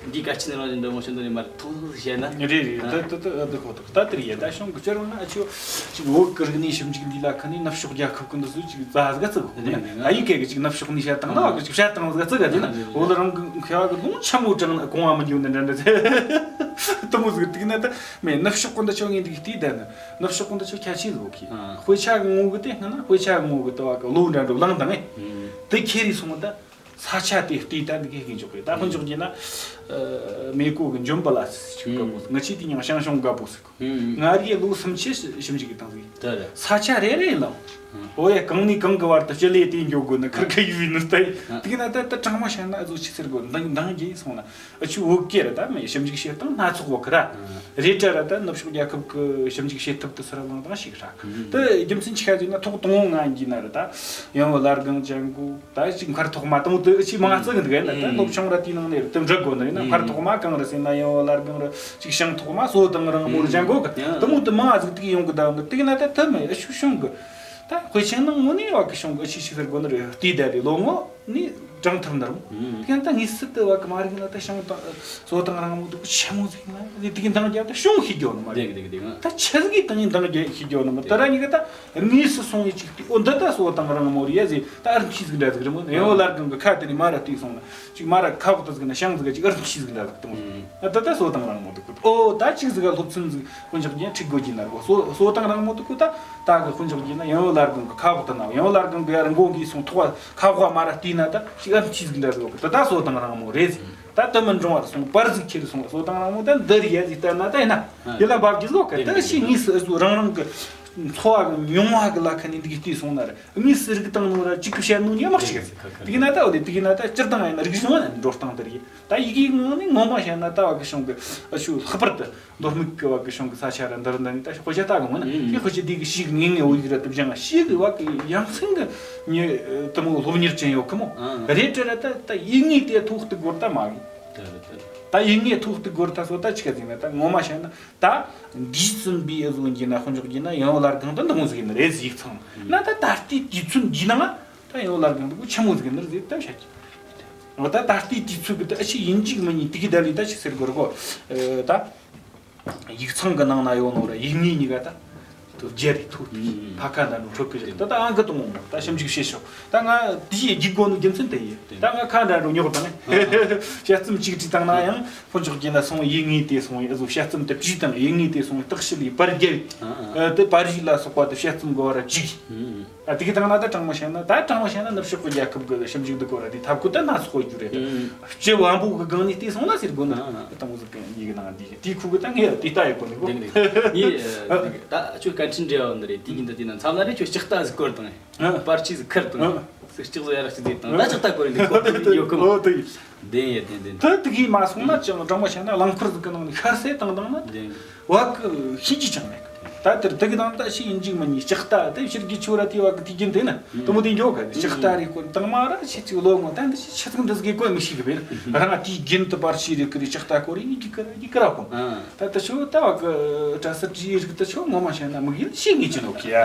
འདི་ག་ཅི་ནས་རང་བཞིན་འདྲ་མོ་ཤིན་ཏུ་ནས་མར་ཐུག་ཐུག་བཤད་ན། རེད་རེད། ཨ། ད་ད་ད་ཨ་འདི་ཁོ་ཐག་ད་དེར་ཡེ་ད་གཞུང་གི་སྤྱིར་བཏང་ན་ཨ་ཆོ་ཅིག་བོད་ཀྱི་རིག་གནས་ཞིབ་འཇུག་འདི་ལ་ཁ་ནས་ནུབ་ཕྱོགས་རྒྱལ་ཁབ་ཀྱི་འདི་ཚོ་ཅིག་རྩ་ཟིག་ཚུགས་གོ་ནས་ཨ་ཡིག་སྐད་གི་ཅིག་ནུབ་ཕྱོགས་ནས་བཤད་བཏང་ན་བ་གི་ཅིག་བཤད་བཏང་ཟིག་ཚུགས་ག་དེ་ན་བོད་རང་གི་མཁས་པ་གི་ལུང་ཆ་མོ་དྲངས་ན་གོང་བ་མི་འགྱོ་ནི་འདྲ་འདྲ་ཚེ་དུ་མོ་ཟིག་དུག་ན་ད་མེད་ནུབ་ཕྱོགས་ཀྱི་འདི་ཆོ་ངས་འདི་བལྟས་ད་ནི་ནུབ་ཕྱོགས་ཀྱི་འདི་ཆོ་ཁྱད་ཆོས་ཟིག་གི། ཨ། དཔེ་ཆ་གི་ངོ་གི་དེ་སྔ་ན་དཔེ་ཆ་གི་ངོ་གི་དུ་བ་གི་ལོ་འདྲ་འགྲོ་ལངས་དང་ངས་དེ་ཁྱེར་རེ་སོང་ད། ས་ཆ་དེ་བལྟས་ད་འདི་གས་ཀྱི་འཇོག་གི་ད་དཔེ་འཇོག་རྒྱུ་ན། ཨ། མེ་ཀོ་གི་འཇོམས་པ་ལ་ཞིག་དགའ་པོ་ང་ཆེ་དེ་ཉང་ཤང་ཤོང་དགའ་པོ་ཟིག་ང་རིགས་ལོ་སུམ་ཆེ་ཞིབ་འཇུག་གི་བཏང་ཟིག་ས་ཆ་རེ་རེ་ལ་འོ་ཡ་གང་ནས་གང་གི་བར་དུ་སྤྱི་ལེ་དེ་འཇོག་དགོས་ན་ཁར་ཁ་ཡུ་བི་ནུ་ཏའི་དེ་གི་ན་ད་ད་དྲང་མོ་བཤད་ན་ཨ་ཟོ་ཆི་ཟེར་དགོས་འདང་འདང་རྒྱས་སོང་ན་ཨ་ཆུ་བོད་སྐད་ར་ད་མེ་ཞིབ་འཇུག་བྱེད་སྟངས་སྣ་ཚོགས་བོ་ཁི་ར་རེད་དྲ་ར་ད་ནུབ་ཕྱོགས་རྒྱལ་ཁབ་གི་ཞིབ་འཇུག་བྱེད་ཐབས་དུ་སུ་ར་ལང་དང་ཞིག་ར་ད་རྒྱུ་མཚན་ཆི་ཁ་ཟིག་ན་ཐོག་དང་བོ་ང་འགྱིས་ན་ར་ད་ཡང་བ་ལར་གང་ཅན་གོ། ད་ཅིག་མཁར་ཐོག་མ་དང་དུ་ཅིག་མང་ང་བརྩི་གི་འདུག་ཡིན་ན་ད་ཨེ། སློབ་ཆུང་ར་དེའི་ནང་ནས་དུ་འབྲི་དགོས་ནི་ཡིན་ན་ཨེ། མཁར་ཐོག་མ་གང་རེད་ཟེར་ན་ཡང་བ་ལར་གང་རེད་ཅིག་ཤིང་ཐོག་མ་སོ་དང་རང་མོར་ཨེ་ཅན་གོ་གི་ཡང་དུ་མོ་དུ་མང་ང་ཟིག་དུ་ཡོང་གི་ད་འདི་དུ་ན་ད་དུ་མེད་ཨ་ཤུ་ཤོང་གི་ད་དཔེ་ཆེན་ནང་ངོ་ནས་བ་གི་ཤོང་གི་ཨ་ཤི་ཤི་ཟེར་གོ་ནི་རེད་དེ་ད་རེད་ལོ་ངོ་ནི་དྲང་ཐུབ་ནི་རུང་དུ་ན་ད་ངེས་སུ་དུ་བ་གི་མ་རིག་ན་ད་ཤིང་དང་སོ་དང་རང་མོ་དུ་ཆེན་མོ་ཟིག་ན་དེ་དུ་གི་འདང་རྒྱབ་ད་ཤོང་ཤི་རྒྱོ་ནི་མ་རེད་ད་ཆི་ཟིག་གི་དང་ངས་འདང་རྒྱབ་ཤི་རྒྱོ་ནི་མ་དུ་ར་ཉི་གི་ད། དངོས་སུ་སོང་བའི་ཅིག་དེ་འོ་འདི་ལྟ་སོ་དང་རང་མོ་རེད་ཟེ་ད་ཨར་མཁྱིས་ཟིག་འདྲ་ཟིག་རེད་མོ་ཡང་བོ་ལར་གང་གི་ཁ་དེ་ནས་མ་ར་བལྟས་སོང་ན་ཅིག་མ་ར་ཁ་བོ་ཏི་ཟིག་ན་ཤང་ཟིག་ཅིག་ཨར་མཁྱིས་ཟིག་འདྲ་ཟིག་དང་ཨ་འདི་ལྟ་སོ་དང་རང་མོ་དུ་ཁུ་འོ་ད་ཅིག་ཟིག་ག་སློབ་ཚན་ཟིག་དཔོན་ཆགས་རྒྱན་ཁྲིག་དགོས་ཀྱི་ན་ར་གོ་སོ་སོ་དང་རང་མོ་དུ་ཁུ་ད་ད་གི་དཔོན་ཆགས་རྒྱན་ན་ཡང་བོ་ལར་གང་གི་ཁ་བོ་ཏི་ན་ཡང་བོ་ལར་གང་གི་ཡར་མགོ་གི་སོང་ཐོག་ཁ་བོ་མ་ར་བལྟས་ན་ད་ཅིག་ཨར་མཁྱིས་ཟིག་འདྲ་ཟིག་གོ་ད་ད་སོ་དང་རང་མོ་རེད་ཟེ་ད་དུ་མི་འབྲོང་བར་སོང་པར་ཟིག་ཁྱེར་སོང་སོ་དང་རང་མོ་ད་འདི་རེད་ཡ་ཟིག་ལྟ་ན་ད་ཡིན་ན་ཡིད་ལ་འབབ་གི་ཟོ་ག་ད་ཤི་ངེས་སུ་ཨ་ཟོ་རང་རང་གི་འཚོ་བ་གི་མྱོང་བ་གི་ལ་ཁ་ནས་འདི་གི་བལྟས་སོང་ན་ར་དངོས་སུ་རིག་བཏང་ནོ་ར་གཅིག་གི་བཤད་ནོ་ཉམས་མ་ཞིག་ཟེར། དེ་གི་ན་ད་འོ་དེ་དེ་གི་ན་ད་སྤྱིར་བཏང་ཡིན་ན་རིག་གཞུང་བ་ན་འགྲོ་སྟངས་དེ་རེད། ད་ཡི་གེའི་ངང་ནས་ངོ་མ་བཤད་ན་ད་བ་གི་གཞུང་གི་ཨ་ཆུ་ལྷག་པར་དུ་མདོ་སྨད་གི་བ་གི་གཞུང་གི་ས་ཆ་ར་འདིར་འདི་ནས་ད་དཔེ་ཆ་ལྟ་གི་མིན་ན་དེ་དཔེ་ཆ་དེ་གི་ཤིག་ངེས་ངེས་འོ་ཡིག་ར་དུ་སྦྱང་ཤིག་གི་བ་གི་ཡ་མཚན་གི་ཉི་དུ་མོ་སློབ་གཉེར་ཅན་ཡོད་གི་མོ་རེད་དྲ་ར་ད་ད་ཡིག་ངེས་དེ་ཐོག་ཏུ་གོར་ད་མ་གི་ད་ཡིག་ངེས་ཐོག་ཏུ་གོར་ད་སོ་ད་ཆི་ག་ཟིག་ན་ད་ངོ་མ་བཤད་ན། ད་འདིས་བཙུན་པའི་ཨ་ཟོ་འགྱིས་ན་དཔོན་ཕྱོགས་འགྱིས་ན་ཡང་བླ་རྒན་དང་འདི་མོ་ཟིག་ཡིན་ནི་རེད་ཟིག་ཚང་ན་ད་ད་ལྟའི་དུས་ཚོད་འདི་ནང་ད་ཡང་བླ་རྒན་འདི་གོ་ཆི་མོ་ཟིག་ཡིན་ནི་རེད་ཟིག་ད་བཤད་ཀྱི། འོ་ད་ད་ལྟའི་དུས་ཚོད་གི་ད་ཨ་ཤི་ཡིན་གཅིག་མིན་གཉིས་དེ་གི་ད་ལི་ད་ཆི་ཟེར་དགོས་རེད་གོ། ད་ཡིག་ཚང་གི་ནང་ན་ཡོད་ནོ་ར་ཡིག་ངོས་གཉིས་ཀ་ད་ཐོ་རྒྱ་རི་ཐོ་ཕ་ཁ་ད་ནོ་ཁྲོད་གི་རེད་ད་ད་ཨང་གི་དང་མོ་ད་ཞིབ་འཇུག་བྱེད་ཤོག་ད་ང་དེའི་རྒྱུག་དགོས་ནོ་རྒྱུ་མཚན་དེ་ཡིན། ད་ང་ཁ་འདྲ་འགྲོ་ཉོག་དང་དཔྱད་རྩོམ་གཅིག་བྲིས་བཏང་ན་ཡང་། དཔོན་ཕྱོགས་ཀྱིས་ན་སོང་ཡིག་ངོས་དེ་སོང་ཡི་ཨ་ཟོ་དཔྱད་རྩོམ་དེ་བྲིས་དང་ཡིག་ངོས་དེ་སོང་ཡི་བརྟག་ཞིབ་ཡི་པར་རྒྱབ་ཡི་ཨ་དེ་པར་རིས་ལ་སོགས་པ་དེ་དཔྱད་རྩོམ་གི་བར་གཅིག་ཨ་དེ་གི་དང་ན་ད་དྲང་མོ་བཤད་ན་ད་དྲང་མོ་བཤད་ན་ནུབ་ཕྱོགས་ཀྱི་རྒྱལ་ཁབ་གི་ཞིབ་འཇུག་འདི་གོ་ར་དེ་ཐབས་བཀོད་ད་སྣ་ཚོགས་གོ་རྒྱུ་རེད་ད་སྤྱི་བམ་པོ་གི་སྒང་ནས་བལྟས་སོང་ན་ཟེར་དགོས་ནི་ཨ་ཨ། དང་པོ་ཟིག་གི་ཡིག་ནང་འདི་དེའི་ཁུག་གི་ད་ངས་དེ་ལྟ་ཡི་གོ་ནི་གོ་ངས་ད་ཆོས་བཀའ་འཕྲིན་འབྲེལ་བ་འདི་རེད་དེ་ཡིན་ད་དེ་ན་མཚམས་ལ་རེ་ཆོས་ལྕགས་རྟ་ཟིག་བསྐོར་དང་ཨ་པར་ཆས་ཟིག་ཁུར་དང་ཨ་ཟིག་ལྕགས་ཟིག་ཡ་ར་ཟིག་དེ་དང་ད་ལྕགས་རྟ་བསྐོར་ནི་གོ་ཡོད་གི་མོ། ཨོ་དེ་ཡིན། བདེན་ཡ་བདེན་བདེན། ད་དེ་གིས་མ་སོང་ན་ཅང་དྲང་མོ་བཤད་ན་རླངས་འཁོར་ཟིག་གི་ནང་ནས་ཤར་སེ་བཏང་བཏང་ན་བདེན། བ་གི་ཤེས་རྒྱུ་ཅང་མེད་གི། ད་དེར་དེ་གི་ནང་ད་ཤི་ཡིན་འཇིག་མིན་ནི་ལྕགས་རྟ་དེ་ཕྱིར་གི་ཆུ་ར་དེ་བ་གི་དུས་རྒྱུན་དེ་ན་དུ་མོ་དེ་འགྱོ་ག་ལྕགས་རྟ་རེ་ཀོ་དང་མ་ར་ཆི་ཚིག་ལོ་ངོ་ད་འདི་ཆི་ཚིག་འདི་ཟིག་གི་ཀོ་མི་ཤི་གི་བེ་ན་རང་དུས་རྒྱུན་དུ་པར་ཤི་རེ་ཀི་རེ་ལྕགས་རྟ་ཀོ་རེ་ཡི་གི་ཀི་ར་ཡི་ཀི་ར་ཀོ་ད་ད་ཆུ་ད་བ་གི་གྲྭ་ས་ཀྲི་རིག་ད་ཆུ་ངོ་མ་བཤད་ན་མི་གི་ཤི་ངེས་ཅི་ནོ་ཀི་ཡ་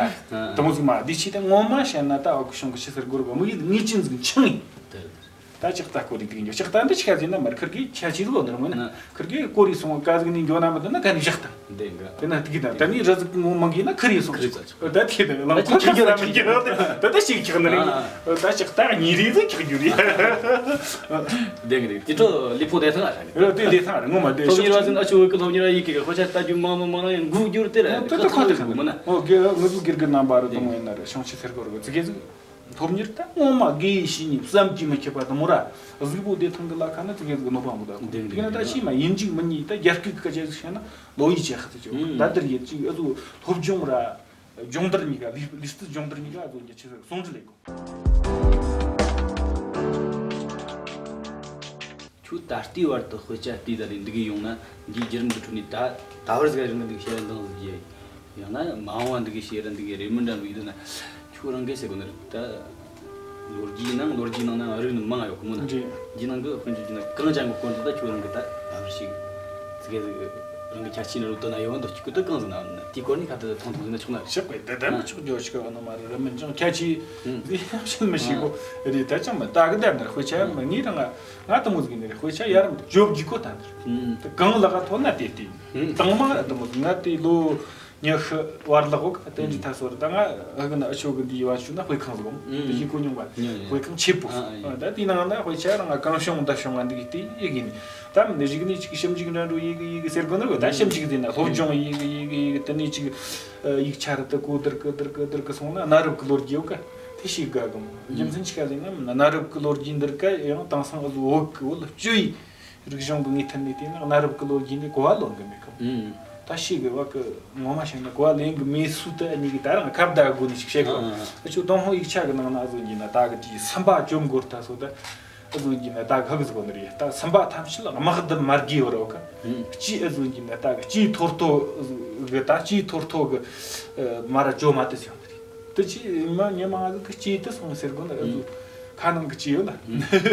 དུ་མོ་ཟིག་མ་དེ་ཆི་ད་ངོ་མ་བཤད་ན་ད་བ་གི་ཤོང་གི་ཤི་སར་གོ་ར་གོ་མི་གི་ངེས་ཅན་ཟིག་འཆང་ཡིན། ད་ལྕགས་རྟ་སྐོར་རེ་དེ་གི་འགྱོ་ལྕགས་རྟ་འདི་ཆ་ཟིན་ན་མར་ཁིར་གི་ཆ་ཆི་ལོ་ནར་མོ་ན་ཁིར་གི་སྐོར་རེ་སོང་ཀ་ཟིག་ནི་འགྱོ་ན་མི་དེ་ན་ག་ནི་བཞག་ད་དེ་འགའ་དེ་ན་དེ་གི་ད་ད་ནི་རི་ཟིག་ངོ་མ་གི་ན་ཁིར་ཡི་སོང་ཁིར་ཡི་སོང་ད་དེ་ད་ལང་ཁོ་ཁ་ས་མི་འགྱོ་ད་ད་ད་ཞིག་ཁྱག་ནི་རེད། ད་ལྕགས་རྟ་གཉིས་རེ་ཟིག་ཁྱག་རྒྱུ་རེད། དེ་གི་དེ་ཚོ་ལི་ཕོ་དེ་ཐང་ཨ་རེད། དེ་དེ་ཐང་རེད་ངོ་མ་དེ་སློབ་གཉེར་བ་ཟིན་ཨ་ཆུ་བོ་གི་སློབ་གཉེར་བ་ཡི་གི་ཁོ་ཆ་ལྟ་རྒྱུ་མང་མང་མང་ཡང་འགུག་རྒྱུར་དེ་རེད། ད་ད་ཁོ་དེ་ཐང་མོ་ན་ཨོ་གི་ངུ་ཟིག་གིར་གི་རྣམ་པ་རེད། དེ་མོ་ཡིན་ན་རེད། ཤོང་ཆི་ཟེར་གོ་རེད། ཙི་གེ་ཟིག་སློབ་གཉེར་ད་ངོ་མ་དགེ་བའི་བཤེས་གཉེན་བསམ་གྱིས་མི་ཁྱབ་པ་དང་མོ་ར་གཟུགས་པོ་བདེ་ཐང་གི་ལ་ཁ་ན་ཙི་གེ་ཟིག་གནོད་པ་མོ་ད་ཁོ་འདི་དེ་ག་ན་ད་འདི་ཤེས་མ་ཡིན་འཇིག་མི་ཉིད་ད་རྒྱ་སྐད་ཀྱི་སྐད་ཆ་ཟིག་བཤད་ན་ལོ་ཡི་ཆེ་ཁ་ཚི་ཆོ་ད་དེར་ཡེ་ཅིག་ཨ་ཟུ་སློབ་སྦྱོང་ར་སྦྱོང་བརྡར་གཉིས་ཀ་ལུས་ལུས་རྩལ་སྦྱོང་བརྡར་གཉིས་ཀ་ཨ་ཟུ་འདི་ཆི་ཟིག་ཟུང་འབྲེལ་ལས་གོ། ཁྱོད་ད་ལྟའི་བར་དུ་དཔེ་ཆ་བལྟས་ད་ལས་འདི་གི་ཡོང་ན་འདིའི་བརྒྱུད་རིམ་འདི་ཁྲོད་ནས་ད་ད་བར་ཟིག་རིང་གི་འདུག་བཤད་འདང་ཟིག་ཡེ། ཡང་ན་མ་འོངས་པ་འདི་གི་བཤད་ར་འདི་གི་རེ་མི་འདྲ་འདུག་ཡིན་ན་ཁྱོད་རང་གིས་ཟེར་གོ་ནི་རེད། ད་ལོ་རྒྱུས་ནང་ལོ་རྒྱུས་ནང་ན་རིགས་ནི་མང་ཡོད་གི་མོ་ན། འདི་ནང་གི་དཔེ་འཇོག་རྒྱུ་ན་གང་ཅང་གི་སྐོར་འདི་ད་ཁྱོད་རང་གི་ད་ད་བར་ཞིག་ཙི་གེ་ཟིག་རང་གི་ཁྱད་ཆོས་ནི་རུ་དོ་ན་ཡོང་འདུག་ཅིག་གི་ད་གང་ཟིག་ན་ན་དེའི་སྐོར་ནས་ཁ་ད་ཐང་ཐང་ཟིག་ན་ཆོག་ན་རེད། ཆོག་པས་ད་ད་མི་ཆོག་རྒྱུ་ཞིག་གི་ཨ་ནོ་མ་རེད། ར་མི་འཇང་ཁྱད་ཆོས་ཟིག་ཡང་བཤད་མི་ཤེས་གོ་རེད། ད་ཅང་མི་ད་གི་ད་ནི་དཔེ་ཆ་མི་ངེས་རང་ང་ང་ད་མོ་ཟིག་ནི་རེད། དཔེ་ཆ་ཡར་མི་བཅོ་བརྒྱུད་གོ་ད་ནི་རེད། ད་གང་ལག་ཐོན་ན་དེ་དེ་དང་མ་ད་མོ་ང་དེ་ལོ་ཉི་ཤུ་བར་ལག་འོག་དེ་འདྲི་ཐ་སོ་རེད། ད་ང་ཨ་གི་ན་ཨ་ཆོ་གི་འདི་ཡི་བ་ཆུ་ན་དཔེ་ཁང་ཟིག་འོང་དེ་ཡི་གོ་མྱོང་བ་དཔེ་ཁང་ཆེ་པོ་ད་དེའི་ནང་ན་དཔེ་ཆ་རང་ང་གང་བྱུང་ད་བྱུང་ང་འདི་གི་དེ་ཡི་གི་ནི་ད་མི་ནི་རིག་ནི་ཅིག་ཞིབ་འཇུག་འདྲ་འགྲོ་ཡི་གི་ཡི་གི་ཟེར་གོ་ནི་གོ་ད་ཞིབ་འཇུག་དེ་ན་སློབ་སྦྱོང་ཡི་གི་ཡི་གི་ཡི་གི་དེ་ནི་ཅིག་ཡིག་ཆ་ར་ད་གོ་དར་གི་དར་གི་དར་གི་སོང་ན་གནའ་རབས་གི་ལོ་རྒྱུས་ཡོད་ག་དེ་ཤེས་དགའ་གི་མོ། རྒྱུ་མཚན་ཅི་ག་ཟེར་ན་གནའ་རབས་གི་ལོ་རྒྱུས་འདིར་ག་ཡང་དེང་སང་བོད་གི་བོད་ལ་བཅུ་ཡི་རིག་གཞུང་གི་ངོས་ཐད་ནས་བལྟས་ན་གནའ་རབས་གི་ལོ་རྒྱུས་འདི་གོ་བ་ལོན་གི་མེད་གི་མོ། ད་ཤེས་གི་བ་གི་ངོ་མ་བཤད་ན་གོ་བ་ལེན་གི་མེད་སུ་ད་ཨ་ནི་གི་ད་རང་ཁ་བརྡ་དགོས་ནི་ཞིག་བཤད་གི་ཨ་ཆོ་ཏུན་ཧོང་ཡིག་ཆ་གི་ནང་ན་ཨ་ཟོ་གི་ན་ད་གི་དེའི་སུམ་པ་བཅོམ་དགོས་ད་སོ་ད། ཨ་ཟོ་གི་ན་ད་གི་ཧ་གི་ཟིག་གོ་ནི་རེད། ད་སུམ་པ་ཐམས་ཅད་ལ་དམག་སྡེ་མ་རྒྱས་བར་བ་གི་ཨ་ཅི་ཨ་ཟོ་གི་ན་ད་གི་ཅི་ཐོར་ཐོ་གི་ད་ཅི་ཐོར་ཐོ་གི་མ་ར་བཅོ་མ་དེ་སོང་ནི་རེད། དེ་ཅི་མ་ཉི་མ་ང་ཟིག་གི་ཅི་དེ་སོང་ཟེར་གོ་ན་ཨ་ཟོ་ཁ་ནང་གི་ཅི་ཡོད་ལ་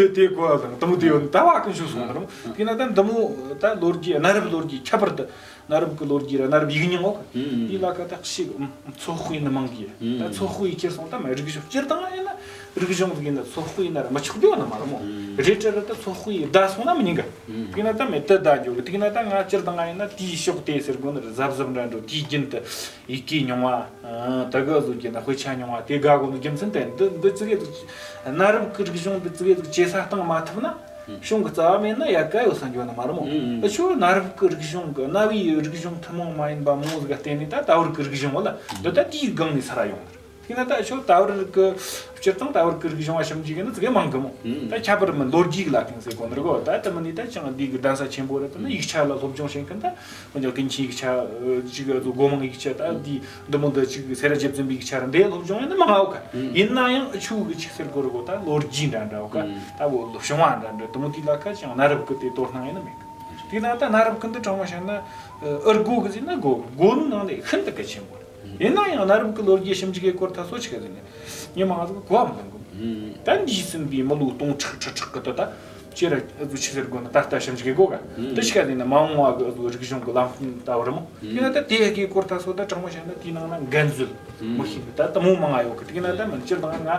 དེ་གོ་བ་དང་དུམ་དེ་ཡོད་ད་བ་གི་ཞུ་སོང་ནི་རུང་དེ་ན་ད་འདི་མོ་ད་ལོ་རྒྱུས་གནའ་རབས་ལོ་རྒྱུས་ཁྱད་པར་དུ། གནའ་རབས་ཀྱི་ལོ་རྒྱུས་ར་གནའ་རབས་ཡིག་རྙིང་འོག་ཨུམ། དེའི་ལ་ཁ་ད་ཞིག་ཚོ་དཔེ་ནི་མང་གི། ཨུམ། ད་ཚོ་དཔེ་ཁྱེར་སོང་ད་མ་རིག་གཞུང་སྤྱིར་བཏང་ཡིན་ན་རིག་གཞུང་ཟིག་ཡིན་ན་ཚོ་དཔེ་ཡིན་ན་ར་མི་ཆོག་རྒྱུ་ན་མ་རེད་མོ། ཨུམ། རེད་དྲ་ར་ད་ཚོ་དཔེ་བསྡད་སོང་ན་མི་ཉན་གི། ཨུམ། དེ་ན་ད་མེད་ད་བསྡད་འགྱོ་གི། དེ་ན་ད་ང་སྤྱིར་བཏང་ཡིན་ན་དེའི་ཕྱོགས་དེ་ཟེར་དགོས་ནི་རེད། གཟབ་གཟབ་འདྲ་འགྲོ་དེའི་རྒྱུན་དུ་ཡི་གེ་རྙིང་བ་ད་ག་བཟོ་རྒྱུ་ན་དཔེ་ཆ་རྙིང་བ་དེ་དགའ་གོ་ནི་རྒྱུ་མཚན་དེ་འདི་འདི་ཙི་གེ་ཟིག་གནའ་རབས་ཀྱི་རིག་གཞུང་འདི་ཙི་གེ་ཟིག་ཇེ་ས་བཏང་མ་ཐུབ་ན། གཞུང་གི་རྩ་བ་མེད་ན་ཡ་ག་ཡོད་ས་འགྱོ་ན་མ་རེད་མོ། ཨུ་ཆོ་གནའ་རབས་ཀྱི་རིག་གཞུང་གི་གནའ་བོའི་རིག་གཞུང་ཐུན་མོང་མ་ཡིན་པ་མོ་ཟིག་ག་བརྟེན་ནས་ད་ད་བར་གྱི་རིག་གཞུང་བ་ལ་འདི་ད་དེའི་སྒང་ནས་ས་ར་ཡོང་ནི་རེད། དེ་ན་ད་ཨ་ཆོ་ད་བར་གྱི་སྤྱིར་བཏང་ད་བར་གྱི་རིག་གཞུང་བ་ཞིབ་འཇུག་ཡིན་ན་ཙི་གེ་མང་གི་མོ། ད་ཁྱད་པར་མི་ལོ་རྒྱུས་ལ་ཐེངས་ཟེར་གོ་ནི་རེད་གོ། ད་དེ་མིན་ནི་ད་ཅང་འདི་གི་གདན་ས་ཆེན་པོ་རེད། དེ་ན་ཡིག་ཆ་ལ་སློབ་སྦྱོང་བྱེད་མཁན་ད། འོན་ཀྱང་ཀུན་མཁྱེན་ཡིག་ཆ་ཅིག་ག་ཚོ་སྒོ་མང་ཡིག་ཆ་ད་འདི་འདི་མོ་འདི་ཅིག་སེ་ར་བཅུ་བདུན་པའི་ཡིག་ཆ་ར་འདི་སློབ་སྦྱོང་ཡིན་ན་མང་ང་བོ་ག་ཡིན་ན་ཡང་ཨ་ཆུ་གི་ཅིག་ཟེར་དགོས་རེད་གོ། ད་ལོ་རྒྱུས་འདྲ་འདྲ་བོ་ག་ད་བོ་ལོ་བྱུང་བ་འདྲ་འདྲ་དེ་མོ་དེ་ལ་ཁ་ཅང་གནའ་རབས་ཀྱི་དེ་དོ་སྣང་ཡིན་ན་མེད་གི། དེ་ན་ད་གནའ་རབས་ཀྱི་འདི་དྲང་མོ་བཤད་ན་ཨུ་དགོ་གི་ཟེར་ན་དགོ་དགོ་ནི་ནང་ནས་ཤིན་ཏུ་གལ་ཆེན་པོ་རེད། ཡིན་ན་ཡང་གནའ་རབས་ཀྱི་ལོ་རྒྱུས་ཞིབ་འཇུག་གི་སྐོར་ད་སོ་ཆི་ག་ཟེར་ན་ཉི་མ་ང་ཚོ་གོ་བ་མི་ལོན་གི། ད་འདས་ཟིན་པའི་མི་ལོ་སྟོང་ཕྲག་ཁྲི་ཕྲག་གི་དུ་ད་ཁྱེད་ར་ཨུ་ཚོ་ཆི་ཟེར་དགོས་ན་ད་ལྟ་ཞིབ་འཇུག་གི་དགོས་ག། དེ་ཆི་ག་ཟེར་ན་མ་འོངས་བ་གི་ཨུ་ཚོ་རིག་གཞུང་གི་ལམ་སྟོན་ལྟ་བུ་རེད་མོ། ཡིན་ན་ད་དེ་གི་སྐོར་ད་སོ་ད་དྲང་མོ་བཤད་ན་དེའི་ནང་ན་འགན་འཛོལ་མི་ཤེས་གི། ད་དེ་མོ་མང་ང་ཡོད་གི། དེ་གི་ན་ད་མི་སྤྱིར་བཏང་ང་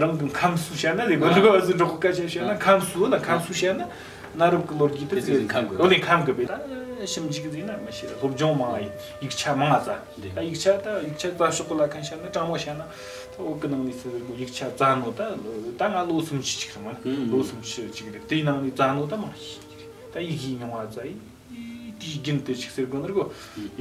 རང་གི་ཁམས་སུ་བཤད་ན་ཟེར་དགོས་ནི་གོ། ཨུ་ཚོ་འབྲོག་གི་སྐད་ཆ་བཤད་ན་ཁམས་སུ་ལ་ཁམས་སུ་བཤད་ན་གནའ་རབས་ཀྱི་ལོ་རྒྱུས་དེ་དེ་ཚོ་ཁམས་གི་ལོ་ལས་ཁམས་གི་བས་ད་ཞིབ་འཇུག་ཟེར་ན་མི་ཤེས། སློབ་སྦྱོང་མང་ང་ཡིག་ཆ་མང་ང་ཙ། ད་ཡིག་ཆ་ད་ཡིག་ཆ་རྩ་ཕྱོགས་ལ་ཁ་བཤད་ན་དྲང་མོ་བཤད་ན་ད་བོད་གི་ནང་ནས་ཟེར་ཡིག་ཆ་རྩ་ནོ་ད་ད་ང་ལོ་སུམ་ཅུ་ཅིག་རེད་མོ། ལོ་སུམ་ཅུ་ཅིག་རེད། དེའི་ནང་ནས་རྩ་ནོ་ད་མང་ཤེས་ཀྱི་རེད། ད་ཡི་གེ་རྙིང་བ་རྩ་ཡི་དུས་རྒྱུན་དུ་ཅིག་ཟེར་དགོས་ནི་རེད་གོ།